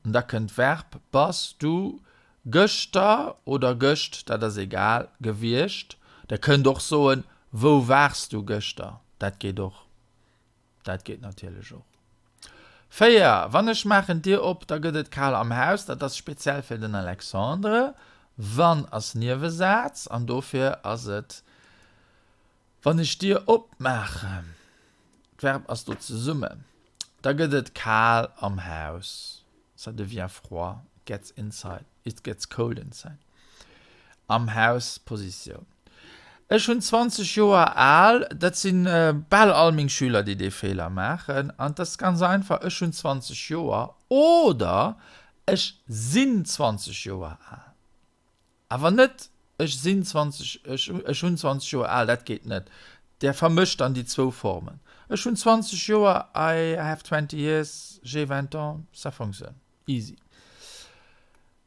An da kënnt d'Verb bass du gëschter oder gëscht, dat ass egal, gewiescht. Der kënnt och soen, Wou waars du gëschter? Dat geet och. Dat geet natierlech och. 4, Wann ech maachen d'Dier op, da gëtt et kal am Haus. Dat ass speziell fir den Alexandre. Wann ass Niewesaz an dofir ass et Wann ech d'Dier opmaachen, d'Verb ass do zesummen, da gëtt et kal am Haus, ça devient froid, it gets inside, it gets cold inside, am Haus, Positioun. Ech hunn 20 Joer al, dat si bal all meng Schüler, déi dee Feeler maachen, an et ass ganz einfach, ech hunn 20 Joer oder ech sinn 20 Joer al. Awer net, Ech sinn 20, ech, ech hunn 20 Joer al, dat geet net. Der vermëscht dann déi zwou Formen. Ech hunn 20 Joer, I have twenty years, j'ai vingt ans, ça fonctionne. Easy.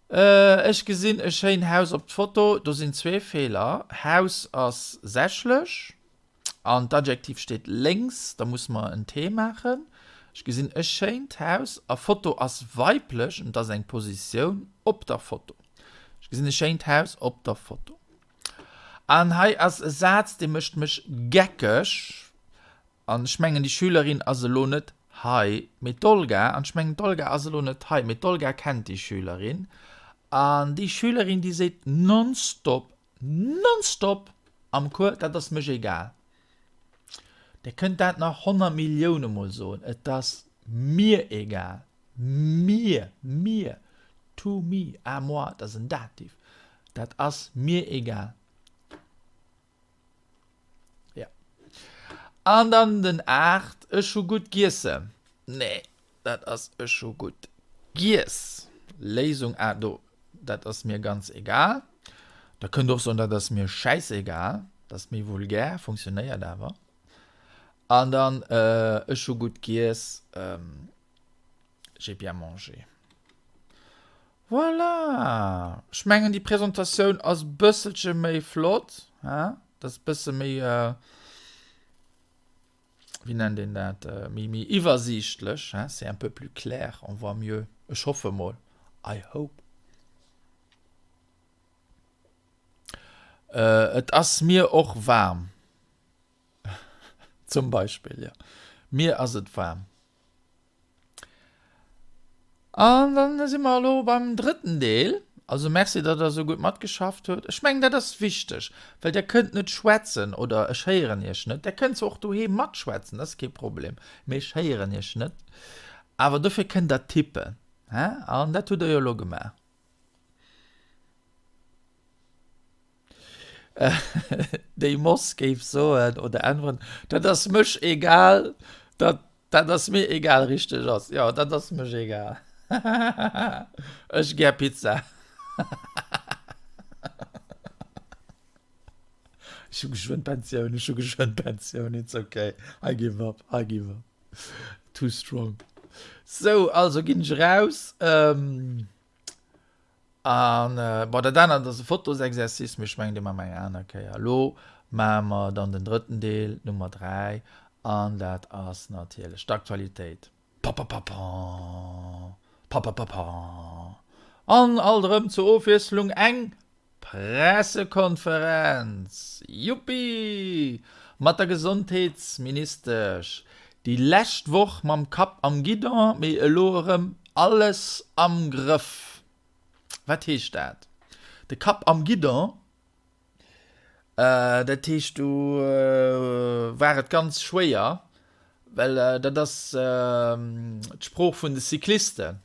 Ech gesinn e schéin Haus op d'Foto. Do sinn zwee Feeler. Haus ass sächlech. An d'Adjektiv steet lénks, da musse mer en T maachen. Ech gesinn e schéint Haus a Foto ass weiblech, et ass eng Positioun op der Foto. Ech gesinn e schéint Haus op der Foto. An hei ass e Saz, dee mécht mech geckeg. An ech mengen, déi Schülerin ass elo net hei, mee d'Olga. An ech mengen, d'Olga ass elo net hei, mee d'Olga kennt déi Schülerin. An déi Schülerin, déi seet nonstop Nonstop am Cours, dat ass mech egal. Der kënnt dat nach 100 Millioune mol soen, et ass mir egal. Mir, mir, to me, à moi, dat ass en Dativ. Dat ass mir egal. Ja. An dann den 8, ech hu gutt giesse. Nee, dat ass ech hu gutt giess. Léisung A, do, dat ass mir ganz egal. Der kënnt och soen, dat ass mir schäissegal. Dat ass méi vulgär, funktionéiert awer. An dann ech hu gutt giess, j'ai bien mangé. Voilà! Ech mengen déi Presentatioun ass bësselche méi flott, hein? Dat ass bësse méi, wéi nennt een dat, méi, méi iwwersiichtlech, hein? C'est un peu plus clair, on voit mieux. Ech hoffe mol. I hope. Et ass mir och waarm. Zum Beispill, jo. Mir ass et waarm. An dann si mer elo beim drëtten Deel. Also Merci, datt Der esou gutt matgeschafft hutt. Ech mengen, dat ass wichteg, well Der kënnt net schwätzen oder ech héieren Iech net. Der kënnt zwar och doheem matschwätzen, dat ass kee Problem, mee ech héieren Iech net. Awer dofir kënnt Der tippen, hä? An dat hutt Der jo elo gemaach. Déi Moss géif soen oder äntweren, Dat ass mech egal, datt dat ass mir egal richteg ass. Jo, dat ass mech egal. Ech gär Pizza. Ech hu geschwënn Pensioun, ech hu geschwënn Pensioun, it's okay, I give up, I give up. Too strong. Sou, also ginn ech eraus. An bon, dat anert ass e Fotosexercice, mee ech mengen, dee maache mer eng aner Kéier. Elo maache mer dann den drëtten Deel, Nummer 3. An dat ass natierlech d'Aktualitéit. Papapapa, papapapa. An alt erëm zur Ofwiesslung eng Pressekonferenz! Juppi! Mat der Gesondheetsministesch, déi lescht Woch mam Kapp am Guidon, mee elo erëm alles am Grëff. Wat heescht dat? De Kapp am Guidon? Dat heescht, do war et ganz schwéier, well dat ass d'Sprooch vun de Cyclisten.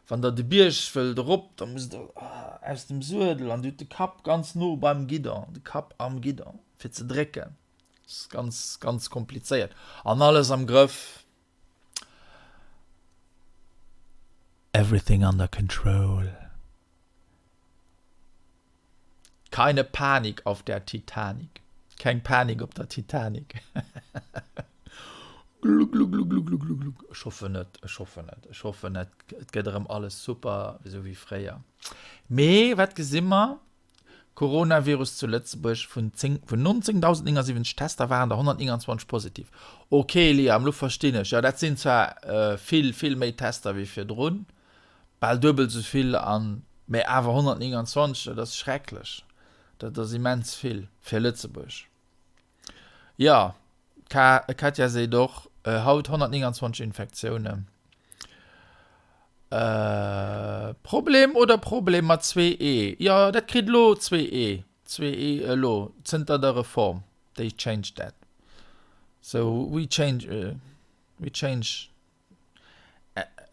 Wann der de Bierg wëllt erop, da musst der aus dem Suedel an dir hutt de Kapp ganz no beim Guidon, de Kapp am Guidon, fir ze drécken. Dat ass ganz, ganz komplizéiert. An alles am Grëff. Everything under control. Keine Panik auf der Titanic. Keng Panik op der Titanic. Gluggluggluggluggluggluck. Ech hoffen net, ech hoffen net, ech hoffen net. Et gëtt erëm alles super, esou wéi fréier. Mee wat gesi mer? Coronavirus zu Lëtzebuerg, Vun 19.079 Tester waren der 129 positiv. Ok Liam, lo verstinn ech. Jo, dat sinn zwar vill, vill méi Tester wéi virdrun, bal duebel esou vill an, mä awer 129, dat ass schrecklech. Dat ass immens vill fir Lëtzebuerg. Jo, d'Katja seet och, haut 129 Infektiounen. Problem oder Probleem mat zwee e? Jo, dat kritt elo zwee e. Zwee e elo, zënter der Reform. They changed that. So we change, we change,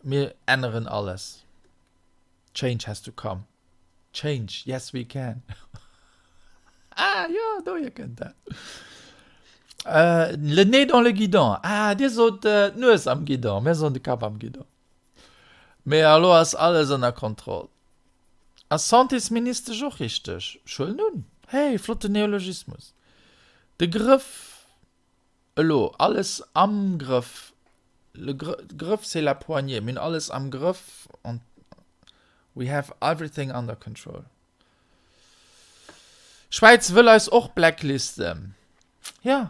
mir änneren alles. Change has to come. Change, yes we can. Ah, jo, dohier kënnt dat. Le nez dans le guidon. Ah, dir sot d'Nues am Guidon, mir soen de Kapp am Guidon. Mee elo ass alles ënner Kontroll. Ass Santésministesch och richteg? Ech huelen un. Hey, flotten Neologismus. De Grëff. Elo alles am Grëff. Le Grëff c'est la poignée. Mir hunn alles am Grëff. We have everything under control. Schwäiz wëll eis och blacklisten. Jo,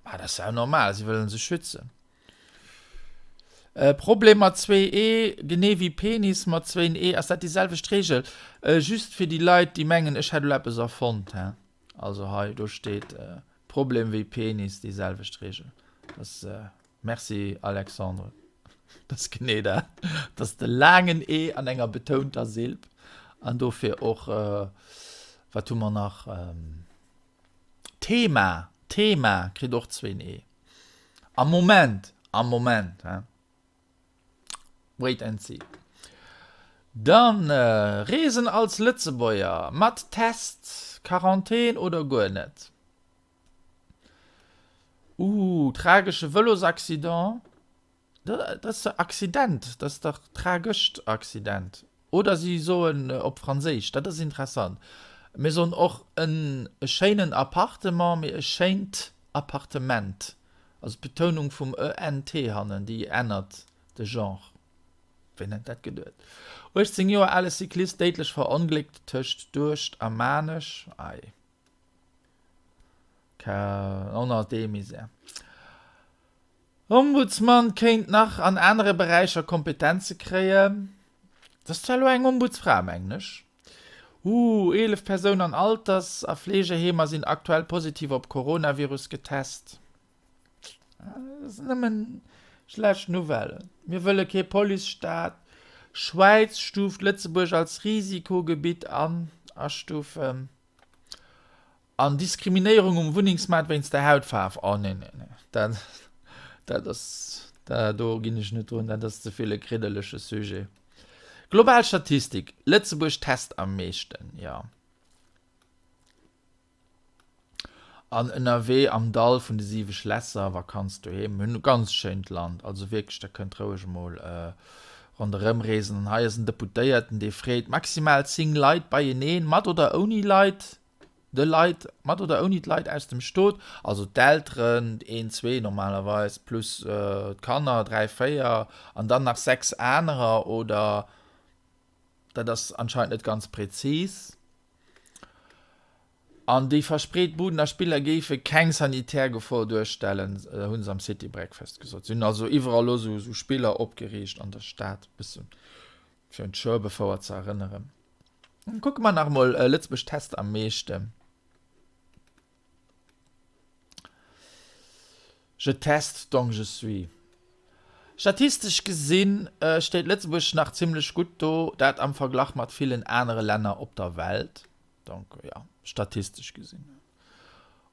ma dat ass jo normal, si wëllen sech schützen. Problem mat zwee e, genee wéi Penis mat zwéin e, ass dat déi selwecht Reegel? Just fir déi Leit, déi mengen, ech hätt elo eppes erfonnt, he. Also hei, do steet Problem wéi Penis, déi selwecht Regel. Das, merci Alexandre. Dat ass genee dat. Dat ass de laangen E an enger betounter Silb. An dofir och, wat hu mer nach? Thema, Thema kritt och zween E. Am Moment, am Moment, he. Wait and see. Dann Reesen als Lëtzebuerger, mat Test, Quarantän oder guer net? Ooh, tragesche Vëlosaccident. Dat ass Accident, dat ass dach tragescht Accident. Oder si soen op Franséisch, dat ass interessant. Mir soen och en schéinen Appartement, mee e schéint Appartement. Also d'Betounung vum e-n-t hannen, déi ännert de Genre. Ween hätt dat geduet? 18 Joer ale Cyclist déidlech verongléckt tëscht Duerscht a Maarnech. Ei. Och nach dee Misär. Ombudsman kéint nach an anere Beräicher Kompetenze kréien. Dat ass zwar elo eng Ombudsfra, mengen ech. Ooh, 11 Persounen an Alters a Fleegeheemer sinn aktuell positiv op Coronavirus getest. Dat sinn nëmmen schlecht Nouvellen. Mir wëlle kee Policestaat. Schwäiz stuuft Lëtzebuerg als Risikogebitt an, astufen. An Diskriminéierung um Wunnengsmaart wéinst der Hautfaarf, oh nee, nee, nee, dat, dat ass, da, do ginn ech net drun, dat ass ze vill e kriddelege Sujet. Global Statistik, Lëtzebuerg test am meeschten, jo. An ënnerwee am Dall vun de siwe Schlässer, Vakanz doheem. Mir hunn e ganz schéint Land, also wierklech, der kënnt roueg emol ronderëm reesen. An hei ass en Deputéierten, dee freet, maximal 10 Leit beieneen, mat oder ouni Leit, de Leit, mat oder ouni d'Leit aus dem Stot, also d'Elteren, een, zwee normalerweis, plus d'Kanner, dräi, véier, an dann nach sechs anerer, oder dat ass anscheinend net ganz präzis. An déi verspreet Buden a Spiller géife keng sanitär Gefor duerstellen, hu se am City Breakfast gesot. Si hunn also iwwerall elo sou Spiller opgeriicht an der Stad, e bësse fir un d'Schueberfouer ze erënneren. Kucke mer nach emol Lëtzebuerg test am meeschten. Je teste donc je suis. Statistesch gesinn steet Lëtzebuerg nach zimmlech gutt do, dat am Verglach mat villen anere Länner op der Welt. Donc jo, statistesch gesinn.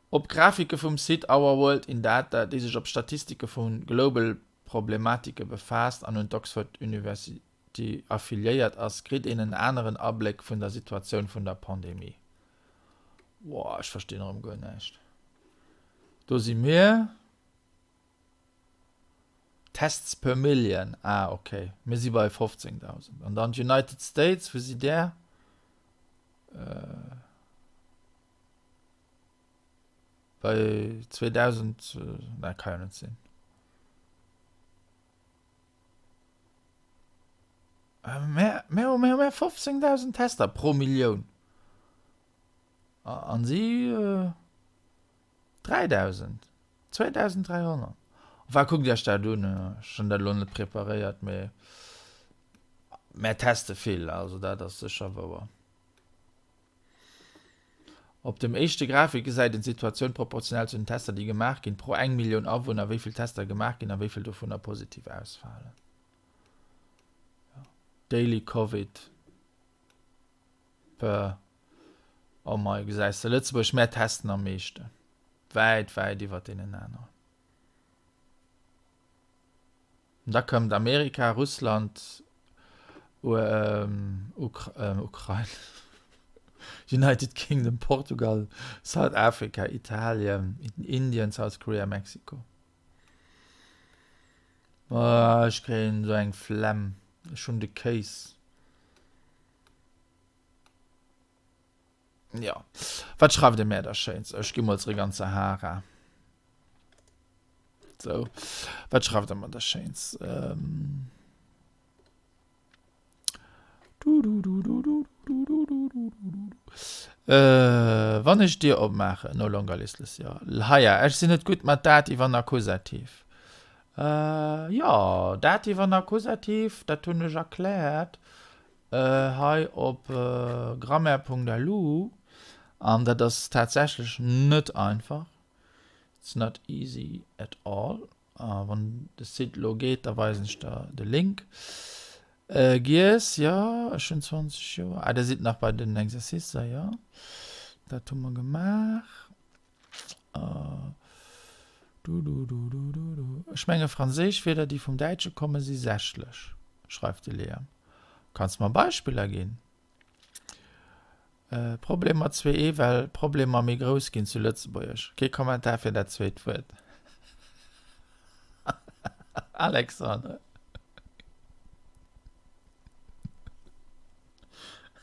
Op Grafike vum Site Our World in Data, déi sech op Statistike vu global Problematike befaasst an un d'Oxford University affiliéiert ass, kritt een en aneren Abléck vun der Situatioun vun der Pandemie. Woah, ech verstinn erëm guer näischt. Do si mir. Tests per million, ah ok, mir si bei 15.000. An dann d'United States, wou si där? Bei 2000, nee, ka jo net sinn. Mä, mä, mä, mä 15.000 Tester pro Millioun. An si 3.000, 2.300. Enfin, kuckt iech dat un, ech hunn dat elo net preparéiert, mee mär teste vill, also dat ass sécher wouer. Op dem éischte Grafik gesäit een d'Situatioun proportionell zu den Tester, déi gemaach ginn, pro eng Millioun Awunner, wéi vill Tester gemaach ginn a wéi vill dovunner positiv ausfalen. Daily Covid per Oh mei, gesäis de, Lëtzebuerg, mär testen am meeschten. Wäit, wäit iwwer deenen aneren. Da këmmt Amerika, Russland, Ukrain, United Kingdom, Portugal, South Africa, Italien, Indien, South Korea, Mexiko. Ech kréien esou eng Flemm. Ech hunn de Kéis. Jo, wat schreift Dir mär da Schéins? Ech gi mol zeréck an d'Sahara. Sou, wat schreift Der mer da Schéins? Ähm. Du, du, du, du, du, du, du, du, du, du, du. Äh, wann ech Dir opmaachen, no longer listless, jo. Heia, ech sinn net gutt mat Dativ an Akkusativ. Äh, jo, Dativ an Akkusativ, dat hunn ech erkläert. Hei op grammaire.lu, an dat ass tatsächlech net einfach, it's not easy at all, a wann de Site elo geet, da weisen ech der de Link. Giess, jo, ech hunn 20 Joer, ah, der sidd nach bei den Exercicer, jo, dat hu mer gemaach. Ech menge franséisch Wierder, déi vum Däitsche kommen, si sächlech, schreift de Liam. Kanns mer Beispiller ginn? Problem mat zwee e, well Problemer méi grouss ginn zu Lëtzebuergesch. Kee Kommentar fir dat zweet Wuert. Alexandre.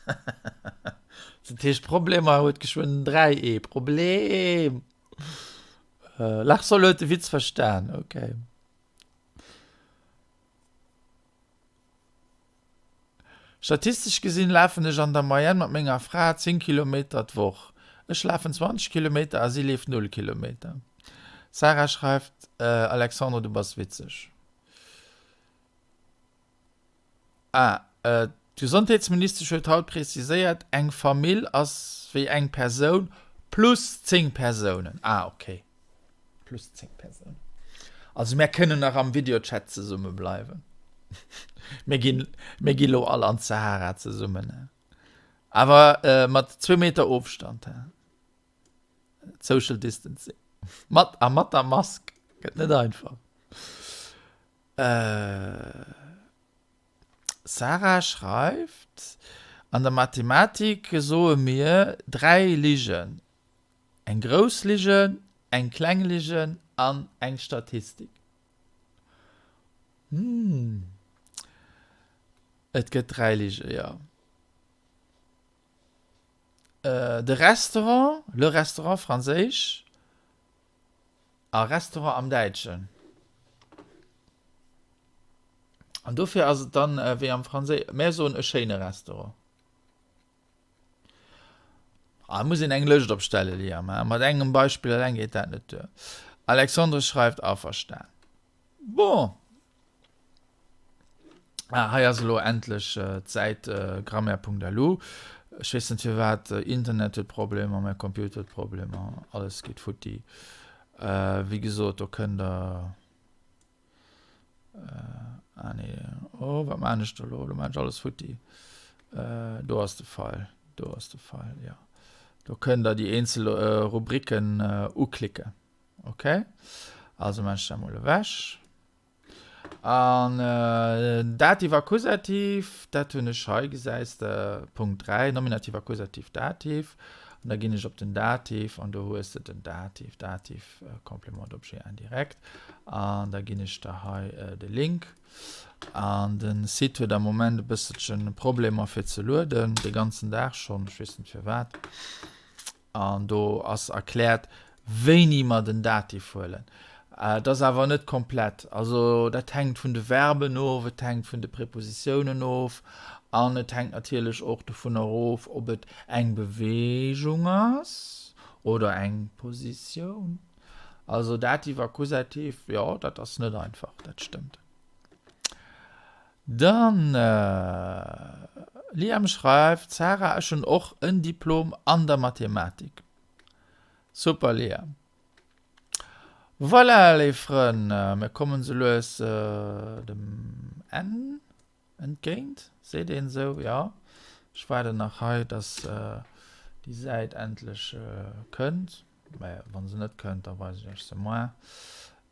Dat heescht Problemer huet geschwënn 3 E. Problem! Lachsol huet de Witz verstan, okay. Statistesch gesinn lafen ech an der Moyenne mat menger Fra 10 Kilometer d'Woch. Ech lafen 20 Kilometer a si leeft 0 Kilometer. Sarah schreift, Alexandre, du bass witzeg. Ah, d'Gesondheetsministesch huet haut preziséiert, eng Famill ass wéi eng Persoun plus 10 Persounen. Ah, okay. Plus 10 Persounen. Also mär kënnen nach am Videochat zesumme bleiwen. Mir ginn, mir gi lo all an d'Sahara zesummen. Awer mat zwee Meter Ofstand. Social Distancing. Mat, a mat der Mask. Gëtt net einfach. Sarah schreift, An der Mathematik soe mir 3 Ligen, eng grouss Lige, eng kleng Lige an eng Statistik. Hm, et gëtt 3 Lige, jo. De Restaurant, le restaurant franséisch. A Restaurant am Däitschen. An dofir ass et dann wéi am Franséi-, mär soen e schéine Restaurant. Ah, muss een eng Lëscht opstellen, Liam, hein? Mat engem Beispill eleng geet dat net duer. Alexandre schreift, Averstan. Bon. Ah, hei ass elo endlech d'Säit grammaire.lu. Ech weess net firwat, Internet huet Problemer, mäi Computer huet Problemer, alles geet futti. Wéi gesot, do kënnt der. Ah nee, oh, wat maan ech do elo? Elo maan ech alles futti. Do ass de File, do ass de File, jo. Do kënnt der déi eenzel Rubriken uklicken. Ok, also maan ech dat mol ewech. An Dativ, Akkusativ, dat hunn ech hei, gesäis de, Punkt 3, Nominativ, Akkusativ, Dativ. An da ginn ech op den Dativ an do hues de den Dativ, Dativ, Complément d'objet indirect. An da ginn ech der hei de Link. An de Site huet am Moment e bësselche Problemer fir ze lueden, de ganzen Dag schonn, ech weess net firwat. An do ass erkläert, wéini mer den Dativ huelen. Et ass awer net komplett. Also dat hänkt vun de Verben of, et hänkt vun de Prepositiounen of an et hänkt natierlech och dovunner of, ob et eng Beweegung ass oder eng Positioun. Also Dativ, Akkusativ, jo, dat ass net einfach, dat stëmmt. Dann, Liam schreift, Sarah, ech hunn och en Diplom an der Mathematik. Super Liam. Voilà, léif Frënn, mir kommen sou lues dem Enn entgéint. Seet een esou? Jo. Ech waarden nach hei, dass déi Säit endlech kënnt. Mä wa se net kënnt, da weisen ech iech se moar.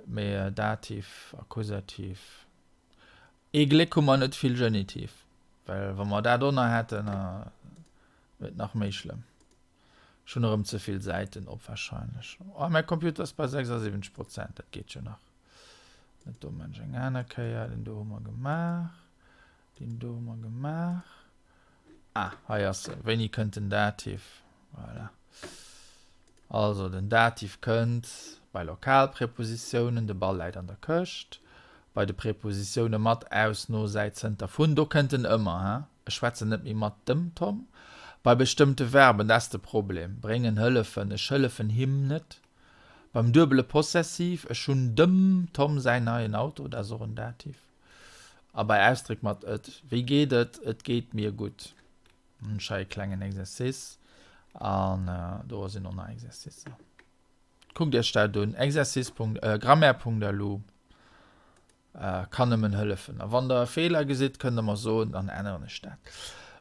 Mee Dativ, Akkusativ. Ee Gléck hu mer net vill Genitiv, well wa mer dat och nach hätten, wier et nach méi schlëmm. Ech hunn erëm ze vill Säiten op wahrscheinlech. Oh, mäi Computer ass bei 76 Prozent, dat geet jo nach. Dat do maan ech eng aner Kéier. Deen do hu mer gemaach, deen do hu mer gemaach. Ah, hei ass se. Wéini kënnt den Dativ? Voilà. Also, den Dativ kënnt bei Lokalprepositiounen, de Ball läit an der Këscht. Bei de Prepositioune mat, aus, no, säit, zënter, vun, do kënnt en ëmmer, he? Ech schwätzen net méi mat dem Tom. Bei bestëmmte Verben, dat ass de Problem, bréngen, hëllefen, ech hëllefen him net. Beim duebele Possessiv, ech hunn dem Tom säin neien Auto, dat ass och en Dativ. A bei Ausdréck mat et, Wéi geet et? Et geet mir gutt. Hunn ech hei e klengen Exercice an do sinn och nach Exercicer. Kuckt iech dat un, exercice. Grammaire.lu kann nëmmen hëllefen. A wann der e Feeler gesitt, kënnt der mer soen, dann änneren ech dat.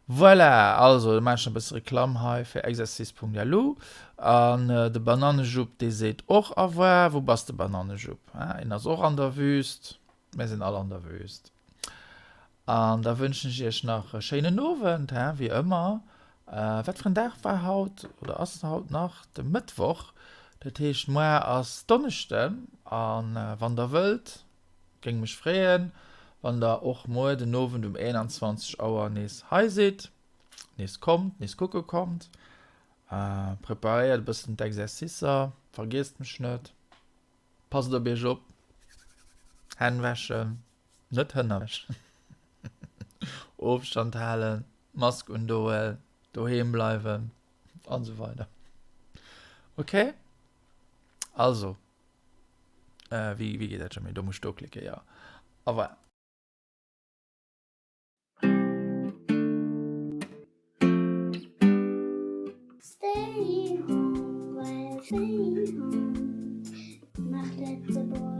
Voilà, also da maachen ech e bësse Reklamm hei fir exercice.lu. An de Banannejupp, dee seet och Au revoir. Wou bass de, Banannejupp? En ass och an der Wüst. Mir sinn all an der Wüst. An da wënschen ech iech nach e schéinen Owend, he, wéi ëmmer. Wat fir en Dag war haut, oder ass haut nach? De Mëttwoch. Dat heescht, moar ass Donneschden. A wann der wëllt, géing mech freeën, wann der och muer den Owend um 21 Auer nees hei sidd, nees kommt, nees kucke kommt. Preparéiert e bëssen d'Exercicer, vergiesst mech net. Passt op iech op, Hänn wäschen, net Hënner wäschen, Ofstand halen, Mask undoen, doheem bleiwen an esou weider. Ok, also wéi geet dat scho méi? Do muss ech do klicken, jo. Au revoir. Stay home, well stay home. Mach letzte Woch.